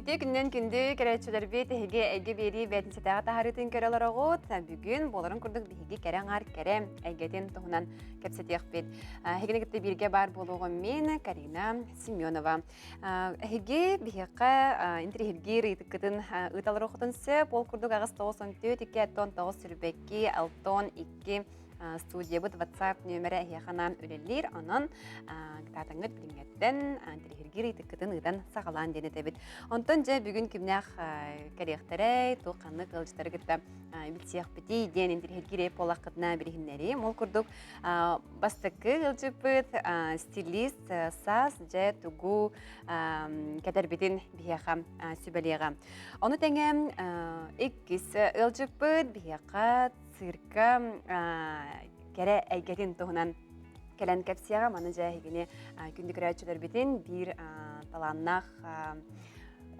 Үтүө күнүнэн күндү көрөөччүлэрбит эһиги эйгэ биэрии бээтинсэтээҕи таһаарыытын көрө олороҕут. Бүгүн буоларын курдук биһиги кэрэ аҥаар кэрэ эйгэтин туһунан кэпсэтиэхпит. Эһигини кытта бииргэ баар буолуоҕум мин Карина Семенова. Эһиги биһиэхэ интириэһиргиир ыйытыккытын ыыталар сөп. Ол курдук аҕыс 94 2 9 22 62 студиябыт WhatsApp нүөмэрэ эһиэхэ анаан үлэлиир. Онон кытаатаҥҥыт билиҥҥэттэн интириэһиргиир ыйытыккытын ыытан саҕалаан диэн этэбит. Онтон дьэ бүгүн кимнээх кэлиэхтэрэй, туох ханнык ыалдьыттары кытта билсиэхпитий диэн интириэһиргиир буоллаххытына билиһиннэриим. Ол курдук бастакы ыалдьыппыт стилист саас дьэ тугу кэтэрбитин биһиэхэ сүбэлиэҕэ. Ону тэҥэ иккис ыалдьыппыт биһиэхэ цирка кэрэ эйгэтин туһунан кэлэн кэпсиэҕэ. Маны дьэ эһигини күндү көрөөччүлэрбитин биир талааннаах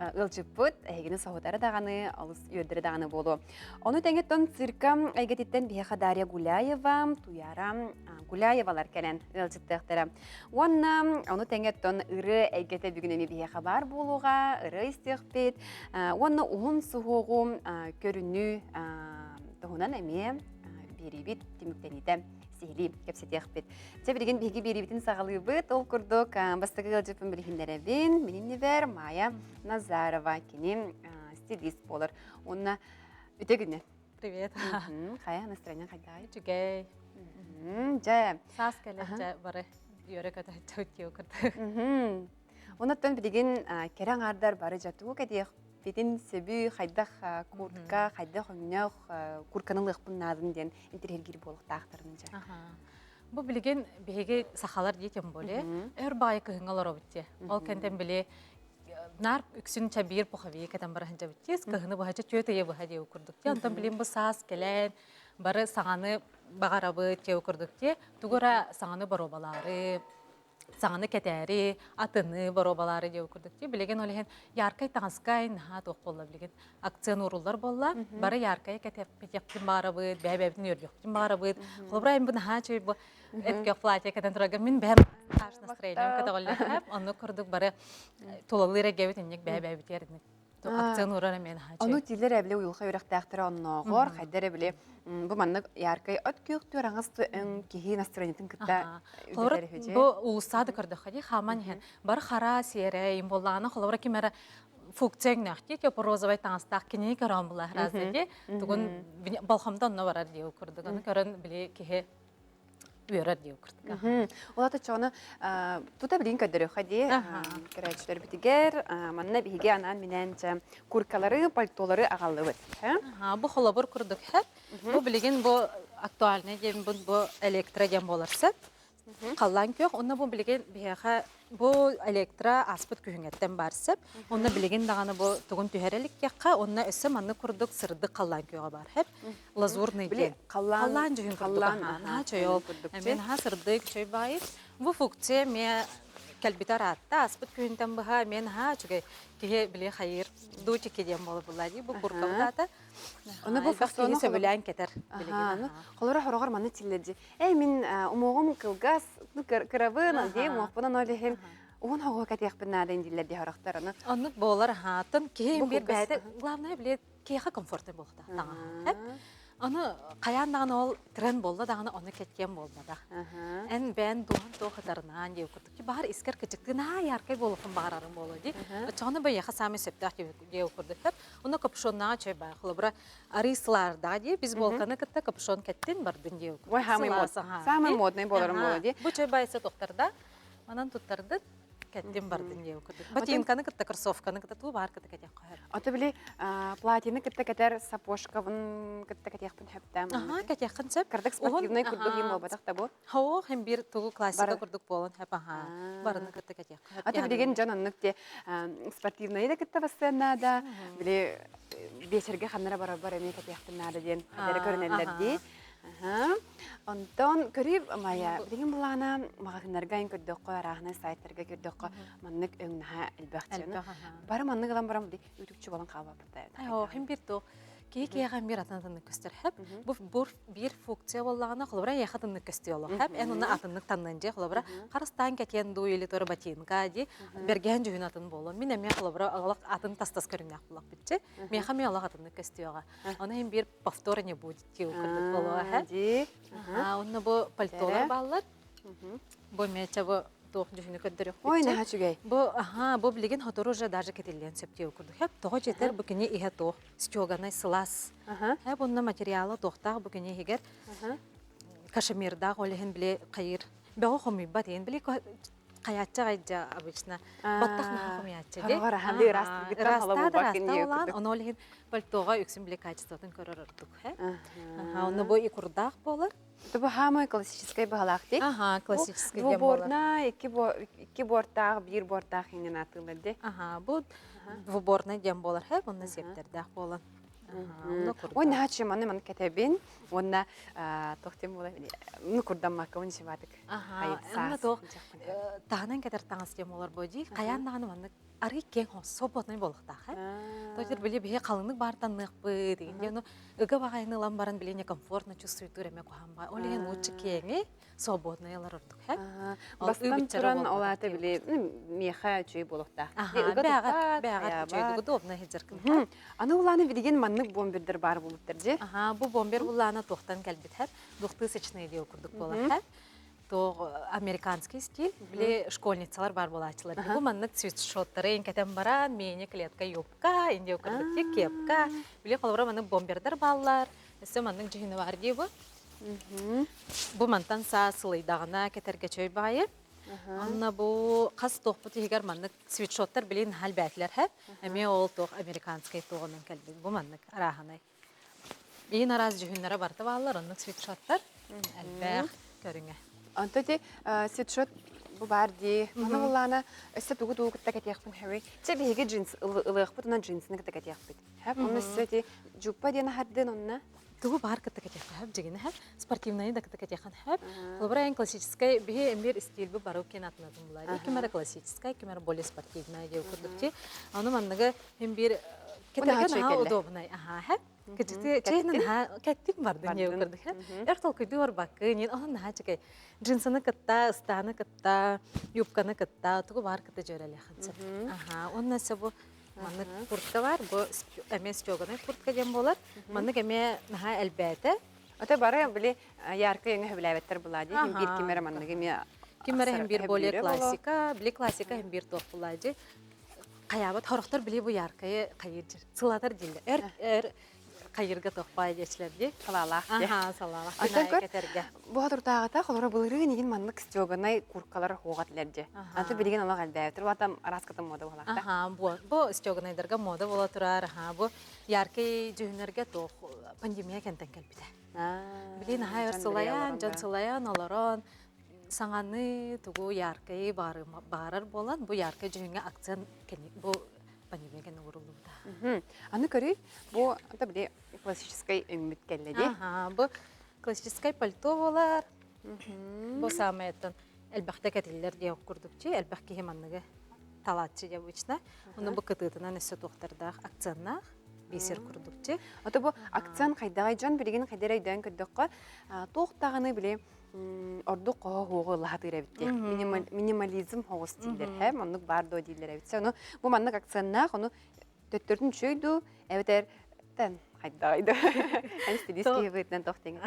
ыалдьыппыт эһигини соһутара даҕаны, олус үөрдэрэ даҕаны буолуо. Ону тэҥэ цирка эйгэтиттэн биһиэхэ Дарья Гуляева, Туяра Гуляевалар кэлэн ыалдьыттыахтара. Уонна ону тэҥэ ырыа эйгэтэ бүгүн эмиэ биһиэхэ баар буолуоҕа, ырыа истиэхпит. Уонна уһун суһуоҕу көрүнүү туһунан эмиэ биэриибит түмүктэниитэ сиһилии кэпсэтиэхпит. Чэ, билигин биһиги биэриибитин саҕалыыбыт. Ол курдук, бастакы ыалдьыппын билиһиннэрэбин. Мин иннибэр Майя Назарова, кини стилист буолар. Уонна үтө күнү. Привет. Хайа, настроение хайдаа? Үчүгэй. Дьэ. Саас кэлэр дьэ бары үөрэ көтө үтүө курдук. Онон билигин кэрэ аҥаардар бары дьатуу кэтиэх битин сөбү хайдах куртка, хайдах өҥнөөх куртканы ылыахпын наадын диэн интириэһиргиир буолуохтаахтарын дьэ. Бу билигин биһиги сахалар дии тем более өр баайы кыһыҥҥа олоробут дии. Ол кэнтэн били наар үксүн чэбиир пуховик кэтэн баран дьэбиттиис кыһыны быһаччы түөт ыйы быһа диэу курдук дии. Онтон билин бу саас кэлэн бары саҥаны баҕарабыт диэу курдук дии. Тугу эрэ саҥаны боруобалаары саҥаны кэтээри, атыны боруобалаары диэбит курдук дии. Билигин ол иһин яркай таҥаскай наһаа туох буолла билигин акцент ууруллар буолла. Бары яркай кэтиэхпитин баҕарабыт, бэйэ-бэйэбитин үөрдүөхпүтүн баҕарабыт. Холобура, бу наһаа үчүгэй бу эткэх платье кэтэн турарга мин бэйэм аж настроением көтөҕүллүөххэ. Оннук курдук бары тулалыыр эйгэбит инник бэйэ-бэйэбитигэр инник акцент уурар эмиэ наһаа Ону тилэр эбили уйулҕа үөрэхтээхтэрэ оннооҕор хайдар эбили бу маннык яркай от күөхтүү араҥас өҥ киһи настроениетын кытта Холобура, бу уулуссаа да көрдөххө дии хааман иһэн бары хара сиэрэй буоллаҕына холобура ким эрэ функция өҥнөөх дии типа розовай таҥастаах кинини көрөн булар разы дии тугун болхомто онно барар дии курдук ону көрөн били киһи үөрэр диye курдук. Ол ата чону тута билин көрдөрүөххэ дии көрөөччүлэрбитигэр манна биһиги анаан минээн куркалары, пальтолары аҕаллыбыт. Бу холобур курдук хэп. Бу билигин бу актуальный диэн бу электро диэн буолар сөп. Халлаан күөх. Онно бу билигин биһиэхэ бу электро ааспыт күһүҥҥэттэн баар сөп. Онно билигин даҕаны бу тугун түһэрэ иликкиэххэ, онно өссө маннык курдук сырдык халлаан күөҕэ баар хэп. Лазурный диэн. Халлаан дьүһүн курдук наһаа чөй ол. Эмиэ наһаа сырдык, чөй баайы. Бу функция эмиэ кэлбитэ ыраатта, ааспыт күһүнтэн быһа эмиэ наһаа үчүгэй. Киһи били хайыыр дутики диэн буола булла дии, бу куркабыт аата. Ону бу киһи сөбүлээн кэтэр билигин. Холоро хороҕор манны тиллэрди. Эй мин умуоҕум кылгас, кырабын, дии умуохпунан ол иһин уһун хоҕуһу кэтиэхпин наада дииллэр дии хорохтор аны. Оннук буолар хаатын киһи биир бэйэтэ главное били киһиэхэ комфортный буолуохтаах таҥаһа. Аны хайаан даҕаны ол тренд буолла даҕаны ону кэткиэн буолбатах. Эн бэйэн дууһан туох ытарынаан диэбит курдук. Баҕар искэр кычыктыы наһаа яркай буолуоххун баҕарарым буолуо дии. Оччоҕуна бэйиэхэ саамай сөптөөх диэбит курдук. Онно капюшоннааҕа чөй баар. Холобура, арыы сылаардаҕа дии, бейсболканы кытта капюшон кэттин бардын диэбит курдук. Ой, самый модный буоларым буолуо дии. Бу чөй байса тохтарда. Манан туттардын. Кэттим бардын диэбит курдук. Ботинканы кытта, кроссовканы кытта туу баар кытта кэтиэх көһөр. Ото били платины кытта кэтэр сапожкабын кытта кэтиэхпин сөптөм. Аха, кэтиэххин сөп. Кырдык спортивный курдук им буолбатах да бу. Хоо, хем бир тугу классика курдук буолан хөп аха. Барыны кытта кэтиэххэ. Ото билигин дьон оннук те спортивнайы да кытта бассыан наада, били биэчэргэ ханнара барарбар эмиэ кэтиэхпин наада диэн хайдары көрүнэллэр дии. Онтон көрүү Майя, билигин былаана маҕаһыыннарга эн көрдөххө, арааһынай сайтарга көрдөххө, маннык өҥ наһаа элбэх дьону. Бары маннык ылан баран үтүкчү болон хаалбаппыт да. Оо, хим бир туох. Киһи киһиэхэ эмиэ атын атыннык көстөр хэп. Бу бур биир функция буоллаҕына, холобура эйиэхэ атыннык көстүө олох хэп. Эн уна атыннык таннан дьиэ, холобура харыстаан кэтиэн дуу или туора ботинка дии бэргээн дьүһүн атын буолуо. Мин эмиэ холобура олох атын тас-тас көрүҥнээх буоллахпытчы. Миэхэ эмиэ олох атыннык көстүөҕэ. Ону иһин биир повтора не будет дии курдук буолуо хэп. Дии. Онно бу пальтолар бааллар. Бу эмиэ бу туох дьүһүнү көрдөрүөхпүт. Ой, наһаа үчүгэй. Бу аха, бу билигин сотору уже даже кэтиллиэн сөп диэн курдук. Хэп тоҕо дьэтэр бу кини иһэ туох стеганый сылаас. Хэп онно материала туохтаах бу кини иһигэр кашемирдаах ол иһин били хайыр бөҕө хомуйбат иһин били хайааччы аҕайдьа обычно баттах наһаа хомуйааччы ди. Ыраастаа ыраастаа улаан ону ол иһин пальтоҕа үксүн били качествотын көрөр ордук. Онно бу икурдаах буолар. Это бу хаамай классическай быһалаах дии. Аха, классическай диэн буолар. Двуборная, икки бортаах, биир бортаах иҥин атыылар дии. Аха, бу двуборный диэн буолар, хэп, онно сиэптэрдээх буолан. Ой, наһаа маны маны кэтэбин. Уонна туох диэн буолар, ну курдаммакка уон сибатык. Аха, онно туох таһынан кэтэр таҥас диэн буолар бу дии. Хайаан даҕаны маннык арый киэҥ свободный буолуохтаах э. То есть били биһи халыҥнык баартанныахпыт деген диэн ыга баҕайыны ылан баран били некомфортно чувствуйтур эмэ куһаан баа. Ол иһин лучше киэҥи свободный ылар ордук э. Бастан туран ол аата били миэхэ үчүгэй буолуохтаах. Ыга туппат, бээҕэр үчүгэй удобно сылдьар Аны улааны билигин маннык бомбердер баар буолуттар дьи. Аха, бу бомбер улаана туохтан кэлбит хэп. Двухтысячный диэл курдук буолар хэп. Туох американский стиль, били школьницалар бар буолааччылар. Бу маннык свитшоттары кэтэн баран, мини клетка юбка, индио курдук кепка, били холобура маннык бомбердар бааллар, өссө маннык дьүһүнү бар дии бу. Бу мантан саа сылыйдаҕына кэтэргэ чөй баайы. Анна бу хас туохпут иһигэр маннык свитшоттар билин хал бээтилэр һэ. Эмиэ ол туох американскай туоҕунан кэлбит. Бу маннык арааһынай. Иин араас дьүһүннэрэ барыта бааллар, оннук свитшоттар элбэх көрүҥэ. Онто ти свитшот бу баар дии. Маны буллаана өссө тугу тугу кытта кэтиэхпин хэви. Чэ биһиги джинс ылыахпыт уна джинсини кытта кэтиэхпит. Хэп онно өссө ти жуппа диэн аһардын онно. Тугу баар кытта кэтиэххэ хэп дьигинэ хэп. Спортивнайы да кытта кэтиэххин хэп. Холобура эн классическай биһи эмиэр стиль бу барык киэн атынатын булаа. Ким эрэ классическай, ким эрэ более спортивная диэн курдук ти. Ону манныгы Мин биир кэтэргэ наһаа удобнай. Аха, хэп. Кычыты чэйнэн наһаа кэттим бардын диэн көрдүк. Эр толкуйдуу барбаккын, ин оһон наһаа чекэй. Джинсаны кытта, ыстааны кытта, юбканы кытта, тугу баар кытта дьүөрэлиэхин сөп. Аха, уонна өссө бу маннык куртка бар, бу эмиэ стеганый куртка диэн буолар. Маннык эмиэ наһаа элбээтэ. Ото бары били яркай өҥө сөбүлээбэттэр булаа дии. Ким биир ким эрэ маннык эмиэ Ким эрэ биир более классика, били классика хим биир туох булаа дии. Хайаабат хорохтор били бу яркайы хайыр сылатар дииллэр. Эр эр хайырга тохпай диэчилэр дии. Салаалаах дии. Аха, салаалаах. Антон көр, бу туртааҕыта холоро былырыын игин маннык стеганый курткалар хуоҕат илэрдьи. Антон билигин олох элбээбитир улаатам араскатын мода буолаахта. Аха, бу бу стеганайдарга мода буола турар. Аха, бу яркай дьүһүннэргэ туох пандемия кэнтэн кэлбитэ. Билин аха өр сылайан, дьон сылайан олорон саҥаны тугу яркайы баарар буолан, бу яркай дьүһүҥҥэ акцент бу пандемия кэннэ ууруллубута. Аны көрүй, бу ата били классическай өҥмүт кэллэ дии. Бу классическай пальто буолар. Бу саамайыттан элбэхтэ кэтиллэр диэн курдукчу, элбэх киһи манныгы талааччы дьэ обычно. Ону бу кытыытынан өссө туохтардаах акценнаах бисер курдукчу. Ото бу акцент хайдаҕай дьон билигин хайдара өйдөөн көрдөххө, туох даҕаны били ордук хоһо-хуоҕу ыллаһатыыр эбит дии. Минимализм хоҕус дииллэр һэ, оннук баар дуо дииллэр эбит. Ону бу маннык акценнаах, ону төттөрүтүн үчүгэй дуу, эбэтэр тэн хайдаҕай дуу. Эн стилист киһи быһыытынан туох диэҥ.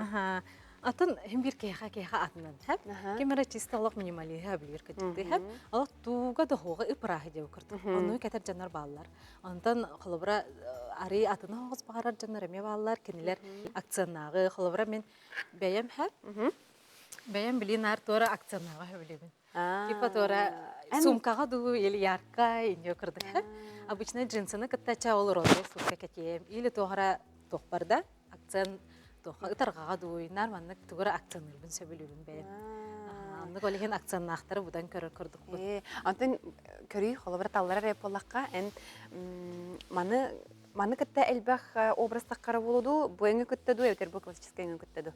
Атын хим биир киһиэхэ киһиэхэ атынан хэп. Ким эрэ чисто олох минималиһы билир кытыты хэп. Олох тууга да хуоҕа ыпырааһы диэу курдук. Онну кэтэр дьоннор бааллар. Онтон холобура арый атыны хоҕус баҕарар дьоннор эмиэ бааллар. Кинилэр акценнааҕы холобура мин Бэйэм һэ. Бэйэм билин наар туора акценнаҕа сөбүлүүбүн. Типа туора сумкаҕа дуу или яркай иньо кырдык һэ. Обычно джинсыны кытта ча ол розовый сумка кэтиэм или туохара туохпар да акцент туохха ытарҕаҕа дуу наар маннык тугура акценныырбын сөбүлүүбүн бэйэм. Оннук ол иһин акценнаахтары будан көрөр курдукпун. Онтон көрүй холобура талларар эрэ буоллахха эн маны Маны кытта элбэх образ таххара буолуо дуу, бу өҥү кытта дуу, эбэтэр бу классическай өҥү кытта дуу?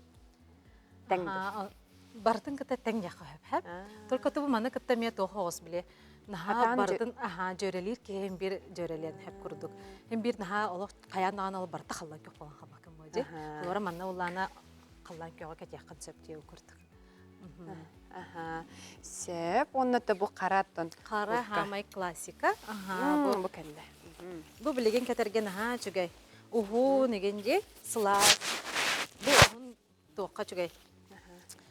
Тэҥ дуу? Барытын кытта тэҥ диэххэ сөп. Только тубу маны кытта эмиэ туох оҕус били. Наһаа барытын аһаа дьөрэлиир киһи им бир дьөрэлиэн хэп курдук. Им бир наһаа олох хайаан даҕаны ол барыта халлан көх буолан халбакын буо дии. Олора манна улаана халлан көҕө кэтиэххин сөп диэ курдук. Аха. Сөп. Уонна да бу хараттан. Хара хаамай классика. Аха, бу бу кэллэ. Бу билигин кэтэргэ наһаа үчүгэй. Уһун игин дии, сылаас. Бу уһун туохха үчүгэй.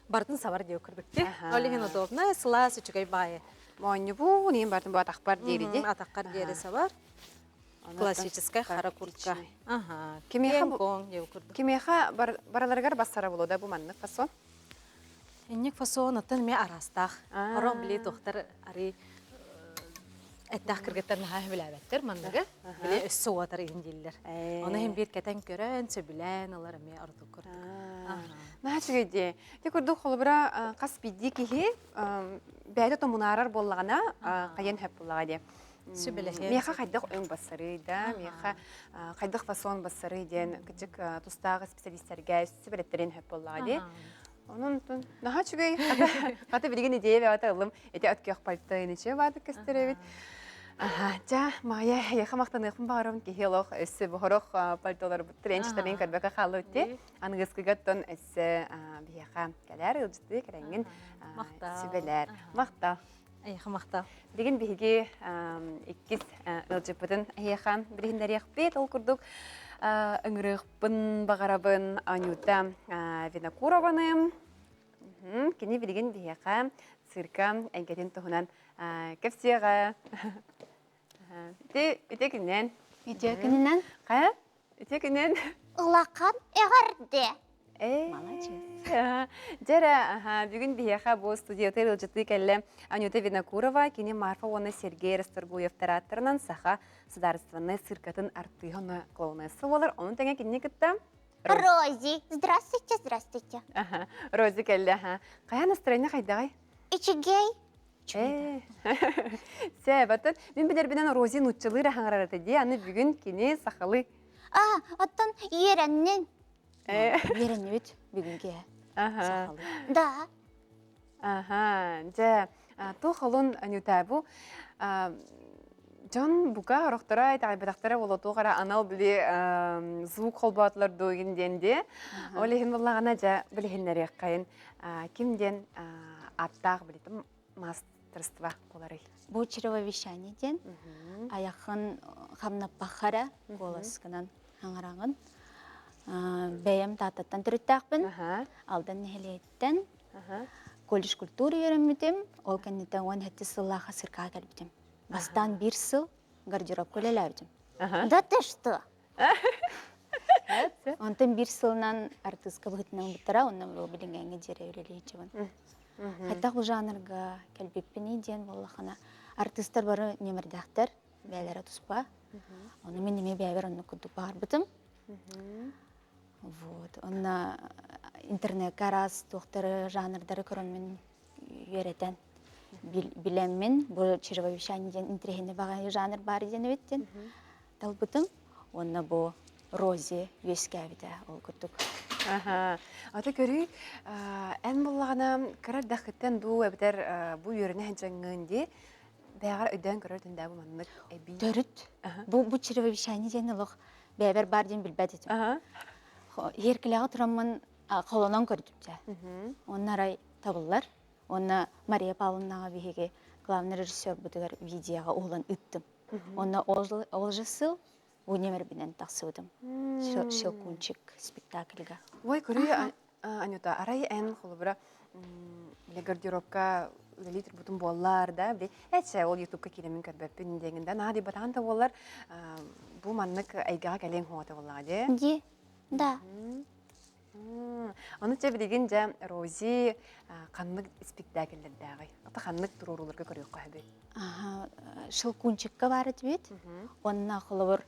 Барытын сабар диэ курдук дии. Ол иһин удобно, сылаас үчүгэй баайы. Моонньубун, иин бартын бу атахпар диэри дии. Атаххар диэри сабар. Классическая хара куртка. Ага. Кимиэхэ Кимиэхэ бараларыгар бассара булу да бу маннык фасон? Инник фасон оттон эмиэ араастаах. Хорох били туохтар арый эттээх кыргыттар наһаа сөбүлээбэттэр манныгы. Били өссө уотар иһин дииллэр. Ону иһин биир кэтэн көрөн, сөбүлээн ылар эмиэ ордук курдук. Наһаа үчүгэй дии. Ити курдук холобура хас биирдии киһи бэйэтэ томунаарар буоллаҕына хайан сөп буоллаҕа дии. Сүбэлэһиэн. Миэхэ хайдах өҥ бассарый да, миэхэ хайдах фасон бассарый диэн кычык тустаах специалистэргэ сүбэлэттэрин сөп буоллаҕа дии. Онон наһаа үчүгэй. Хата билигин идея бэҕэтэ ыллым. Ити от күөх пальто иниче баатык көстөр эбит. Аха, жа, Майя, эйиэхэ махтаныахпын баҕарабын киһи олох өссө бохорох пальтоларбыт тренчтэрин көрбөкө хааллыбыт дии. Аныгыскыгаттан өссө биһиэхэ кэлээр ыалдьыттыы кэлэҥҥин сүбэлээр. Махтал. Эйиэхэ махтал. Билигин биһиги иккис ыалдьыппытын эһиэхэ билиһиннэриэхпит. Ол курдук ыҥырыахпын баҕарабын Анюта Винокурованы. Кини билигин биһиэхэ цирка эйгэтин туһунан кэпсиэҕэ. Ити ити күннэн. Ити күнүнэн. Хайа? Ити күнүн. Улахан эҕэрдэ. Молодец. Дьэрэ, бүгүн биһиэхэ бу студията ыалдьытыы кэллэ Анюта Винокурова, кини Марфа уонна Сергей Расторгуевтар ааттарынан Саха судаарыстыбаннай циркатын артыыһа уонна клоунесса буолар. Ону тэҥэ кинини кытта Рози. Здравствуйте, здравствуйте. Рози кэллэ. Хайа настроение хайдаҕай? Үчүгэй. Сэ, баттан мин билэрбинэн Рози нууччалыы эрэ хаҥарар этэ дии, аны бүгүн кини сахалыы. А, оттон үөрэннин. Үөрэннибит бүгүн киэһэ. Сахалыы. Да. Аха, дьэ, туох олун Анюта бу дьон бука орохторо итэҕэйбэтэхтэрэ буолуо туох эрэ анал били звук холбоотулар дуу игин диэн дии. Ол иһин буоллаҕына дьэ билиһиннэриэххэйин ким диэн ааттаах билитим мастерство буоларый? Бу чревовещание диэн айахын хамнаппаххара голоскынан хаҥараҕын. Бэйэм Тааттаттан төрүттээхпин. Алдан нэһилиэгиттэн колледж культуры үөрэммитим. Ол кэнниттэн 17 сыллаахха циркаҕа кэлбитим. Бастаан биир сыл гардеробка үлэлээбитим. Да ты что? Онтон биир сылынан артыыска быһыытынан ылбыттара, онно билиҥҥээҥҥэ диэри үлэлииччибин. Хайдах бу жанрга кэлбиппиний диэн буоллаххына, артыыстар бары ньэмэрдээхтэр, бэйэлэрэ туспа. Ону мин эмиэ бэйэбэр оннук курдук баҕарбытым. Вот. Онно интернекка араас туохтары, жанрдары көрөммүн үөрэтэн билэммин, бу чревовещание диэн интэриэһинэй баҕайы жанр баар диэн эбит диэн талбытым. Уонна бу Рози үөскээбитэ ол курдук. Аха. Ата көрүй, эн буллаҕына кыра эрдэххиттэн дуу эбэтэр бу үөрэнэ сылдьаҥҥын дии бэйэҕэр өйдөөн көрөр түндээ бу маннык эбии. Төрүт. Бу бу чревовещание диэн олох бэйэбэр баар диэн билбэт этим. Иэркилэҕэ тураммын холонон көрдүм дьэ. Онно арай табыллар. Уонна Мария Павловнаҕа биһиги главный режиссербутугар видеоҕа уһулан ыыттым. Онно ол же сыл ньэмэрбинэн тахсыбытым. Щелкунчик спектакльга. Ой, көрүй, Анюта, арай эн холобура бile гардеробка үлэлии турбутум буоллар да, били эчэ ол ютубка киирэмин көрбөппүн диэҥин да, наһаа дибатаан да буоллар, бу маннык эйгэҕэ кэлиэҥ хоҥото буоллаҕа дии. Ди, да. Ону чэ билигин дьэ Рози ханнык испиктээкиллэрдээҕий? Ата ханнык туруорууларга көрүөххэ сөбүй? Щелкунчикка баар этибит. Онно холобур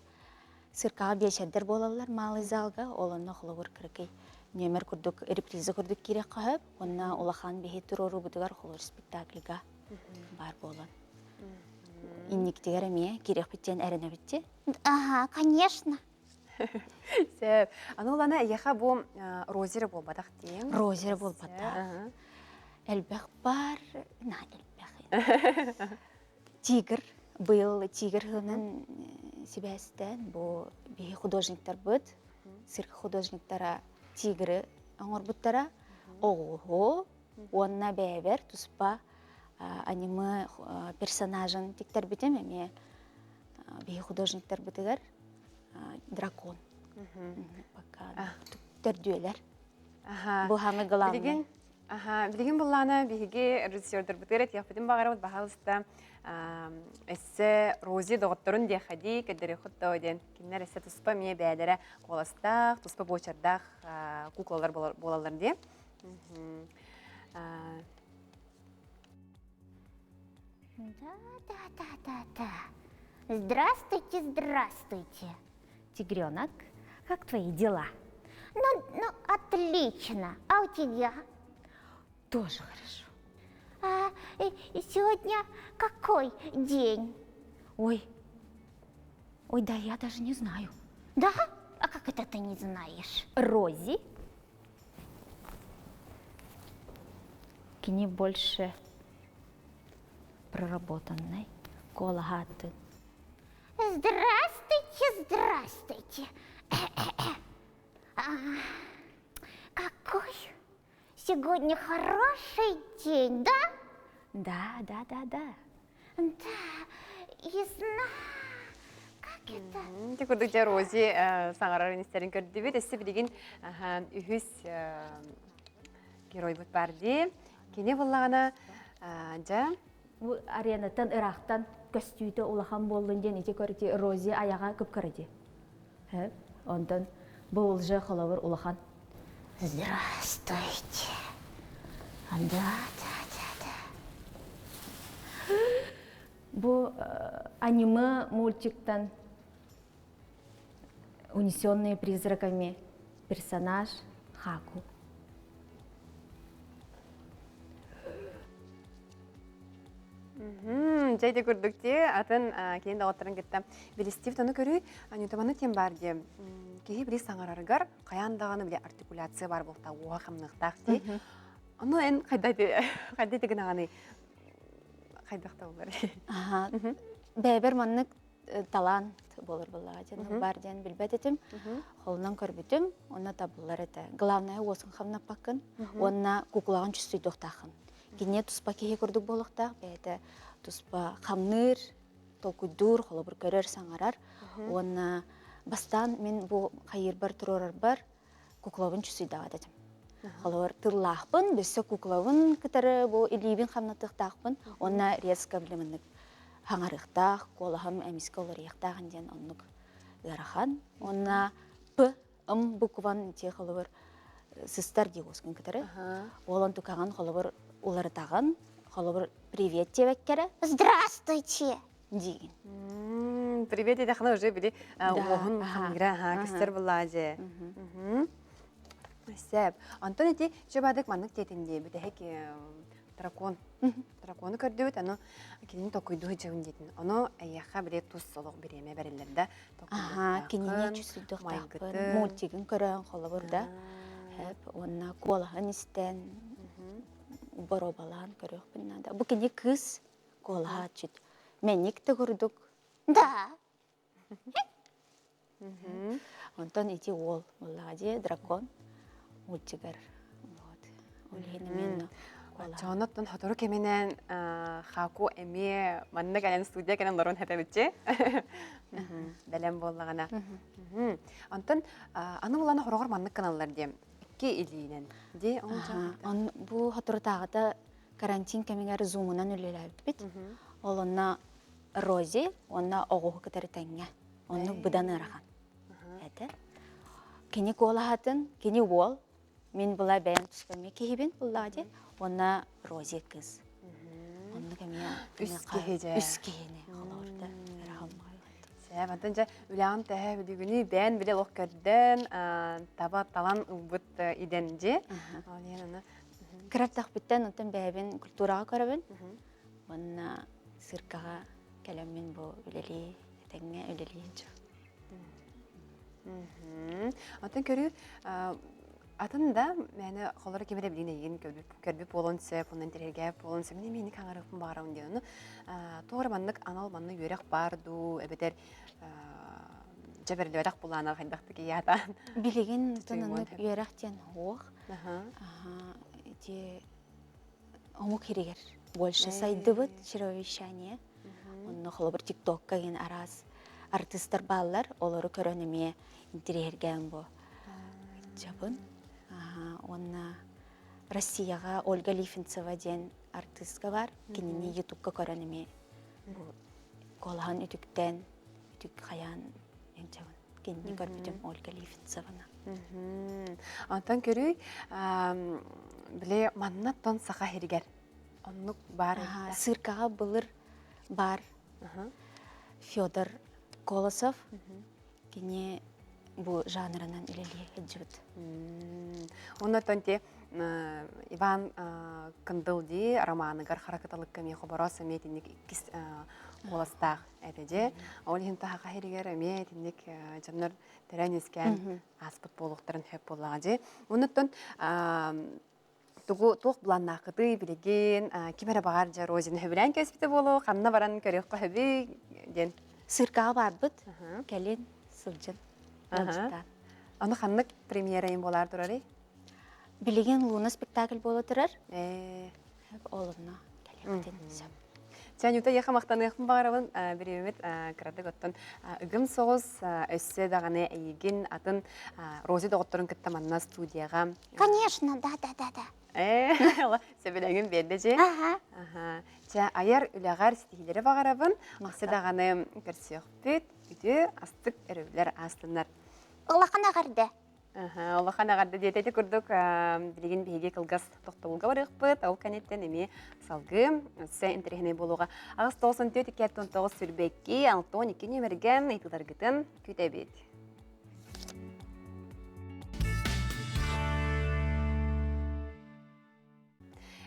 циркаҕа биэчэрдэр буолаллар малый залга. Ол онно холобур кыракый нүөмэр курдук реприза курдук киириэххэ сөп. Онно улахан биһи туруоруубутугар холобур спектакльга баар буолан. Инниктигэр эмиэ киириэхпит диэн эрэнэбит дии. Ага, конечно. Сөп. Аны улана эйиэхэ бу розера буолбатах диэн. Розера буолбатах. Элбэх бар, на элбэх. Тигр быйыл тигр сылынан сибээстээн бу биһи художниктарбыт, цирк художниктара тигры оҥорбуттара. Оҕуһу уонна бэйэбэр туспа аниме персонажын тиктэрбитим эмиэ биһи художниктарбытыгар дракон. Пока төрдүөлэр. Бу самый главный. Аха, билигин буллаана биһиги режиссердарбытыгар этиэхпитин баҕарабыт баһаалыста эссе Рози доҕотторун диэхэдии көрдөрүөххүт доо диэн кинилэр эссе туспа эмиэ бэйэлэрэ куоластаах, туспа буочардаах куклалар буолаллар диэн. Да-да-да-да-да. Здравствуйте, здравствуйте. Тигренок, как твои дела? Ну, ну, отлично. А у тебя? Тоже хорошо. А сегодня какой день? Ой, ой, да я даже не знаю. Да? А как это ты не знаешь? Рози? Кини больше проработанной куолаһаатын. Здравствуйте, здравствуйте. А, какой сегодня хороший день, да? Да, да, да, да. Да, и как это? Ити курдук дьэ Рози саҥарар истэрин көрдүбүт. Өссө билигин үһүс геройбут бар дии. Кини буллаҕына дьэ Бу аренаттан ыраахтан көстүүтэ улахан буоллун диэн ити көр ити Рози айаҕа кып-кыра дии. Онтон бу уже холобур улахан. Здравствуйте. Да, да, да, да. Бу аниме мультиктан Унесенные призраками персонаж Хаку. Дьэ ити курдук дии атын киин доҕотторун кытта билистибит ону көрүү Анютабаны тем бар дии киһи били саҥарарыгар хайаан даҕаны били артикуляция бар буолта уоһа хамныахтаах дии ону эн хайда хайда гынаҕаный хайдах да болар Бэйэбэр маннык талант буолар буоллаҕа диэн бар диэн билбэт этим. Холунан көрбүтүм, онно табыллар этэ. Главное уосун хамнаппаккын уонна куклаҕын чувствуйдуохтааххын. Киниэ туспа киһи курдук буолуохтаах, бэйэтэ туспа хамныыр, толкуйдуур, холобур көрөр, саҥарар. Уонна бастаан мин бу хайыырбар туруорарбар куклабын чувствуйдаабат этим. Холобур тыллаахпын, өссө куклабын кытары бу илиибин хамнатыахтаахпын уонна резко билиминник хаҥарыахтаах, куолаһым эмискэ уларыйыахтаах диэн оннук ыарахан. Уонна П, М букван те холобур сыстар дии уоскун кытары. Ол онтукаҕын холобур уларытаҕын, холобур привет диэбэккэрэ. Здравствуйте! Диигин. Привет диэтэххинэ уже били уоһун хамыыра көстөр буллаа Сөп. Онтон ити чөбадык маннык диэтин дии бүтэһик дракон. Дракону көрдүбүт, аны кинини токуйдуу сылдьабын диэтин. Ону эйиэхэ били тус олох бириэмэ бэриллэр да. Аха, кинини чувствуйдуохтаахпын. Мультигын көрөн холобур да. Уонна куолаһын истэн боруобалаан көрүөхпүн наада. Бу кини кыыс куолаһа чуть мэник да курдук. Да. Онтон ити уол буоллаҕа дии, дракон мультигар. Вот. Ол иһин эмиэ Оччоҕуна сотору кэминэн Хаку эмиэ манна кэлэн студия кэлэн олорон хэтэбитчи. Бэлэм буоллаҕына. Онтон аны булана хороҕор маннык гыналлар диэм. Икки илиинэн. Ди Он бу соторутааҕыта карантин кэмигэр зумунан үлэлээбиппит. Ол онно Рози уонна оҕуһу кытары тэҥҥэ. Оннук быдан ыарахан. Этэ. Кини куолаһатын, кини уол, мин була бэйэм туспа киһибин буллаҕа дии. Уонна Рози кыз. Оннук эмиэ үс киһи дьэ. Үс киһини холоорда. Сэ, мантан дьэ үлэҕин тэһэ билигини бэйэн биле олох көрдөн, таба талан ылбыт идэн дьи. Ол иһин аны Кыра эрдэхпиттэн онтон бэйэбин культураҕа көрөбүн. Уонна циркаҕа кэлэммин бу үлэлии, этэҥҥэ үлэлии сылдьабын. Оттон көрүү. Атын да мээнэ холоро ким эрэ билин эйигин көрбүт буолуон сөп, онон интэриэһиргээбит буолуон сөп. Мин эмиэ хаҥарыахпын баҕарабын диэн. Ону туох эрэ маннык анал манна үөрэх баар дуу, эбэтэр дьэ бэриллибэтэх былаана хайдахтык иятаан. Билигин отон оннук үөрэх диэн суох. Ити омук иригэр больше сайдыбыт чревовещание. Онно холобур тиктокка диэн араас артыыстар бааллар, олору көрөн эмиэ интириэһиргээн бу ыччабын. Уонна Россияҕа Ольга Лифинцева диэн артыыска бар. Кинини ютубка көрөн эмиэ бу куолаһын үтүктэн, үтүк хайаан инчабын. Кинини көрбүтүм Ольга Лифинцеваны. Онтон көрүй, били манна тон саха сиригэр оннук баар Сыыркаҕа былыр бар Федор Колосов Кини бу жанрынан үлэлии сылдьыбыт. Оннотон те Иван Кындыл дии романыгар хара кыталыкка эмиэ хобороос эмиэ итинник иккис куоластаах этэ дьэ. Ол иһин таһаха иһигэр эмиэ итинник дьоннор төрөөн үөскээн ааспыт буолуохтарын сөп буоллаҕа дьэ. Оннуттан тугу туох былааннааххытый билигин ким эрэ баҕар дьэ Розина сөбүлээн кэспитэ буолуо ханна баран көрүөххэ сөбүй диэн Сыыркаҕа барбыт кэлин сылдьын ыалдьыттаан Аны ханнык премьерайын буолаар турарый Билигин Луна спектакль буола турар. Ол онно кэлиэхтин сөп. Чанюта яха махтаныахпын баҕарабын бириэмэбит кыратык оттон ыгым соҕус өссө даҕаны эйигин атын Рози доҕотторун кытта манна студияҕа Конечно, да, да, да, да. Ээ, сөбүлэҥин биэрдэ дьи. Аха. Чэ, айар үлэҕэр ситиһиилэри баҕарабын. Өссө даҕаны көрсүөхпүт, үтүө астык өрөбүллэр аастыннар. Улахан эҕэрдэ. Улахан эҕэрдэ диэтэ ити курдук билигин биһиги кылгас тохтобулга барыахпыт. Ол кэнниттэн эмиэ салгыы өссө интэриэһинэй буолуоҕа. 894 219 22 62 нүөмэргэ ыйытыыларгытын күүтэбит.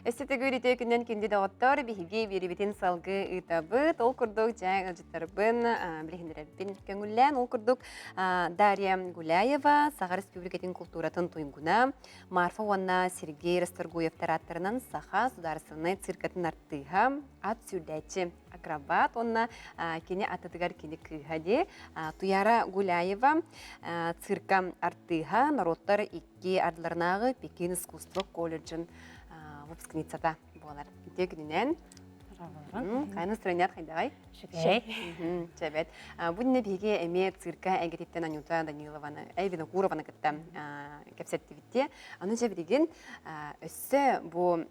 Өссө төгүл үтүө күнүнэн күндү доҕоттор, биһиги биэрибитин салгыы ыытабыт. Ол курдук дьэ ыалдьыттарбын билиһиннэрэрбин көҥүллээн, ол курдук Дарья Гуляева, Саха Республикатын култууратын туйгуна, Марфа уонна Сергей Расторгуевтар ааттарынан Саха судаарыстыбаннай циркатын артыыһа, ат сүүрдээччи акробат уонна кини атытыгар кини кыыһа дии Туяра Гуляева цирка артыыһа, норуоттар икки ардыларынааҕы Пекин искусство колледжын выпускницата буолар. Үтүө күнүнэн. Хайа настроеният хайдаҕай? Үчүгэй. Чэбэт. Бу иннинэ биһиги эмиэ цирка эйгэтиттэн Анюта Данилованы, эй Винокурованы кытта кэпсэттибит Аны дьэ билигин өссө бу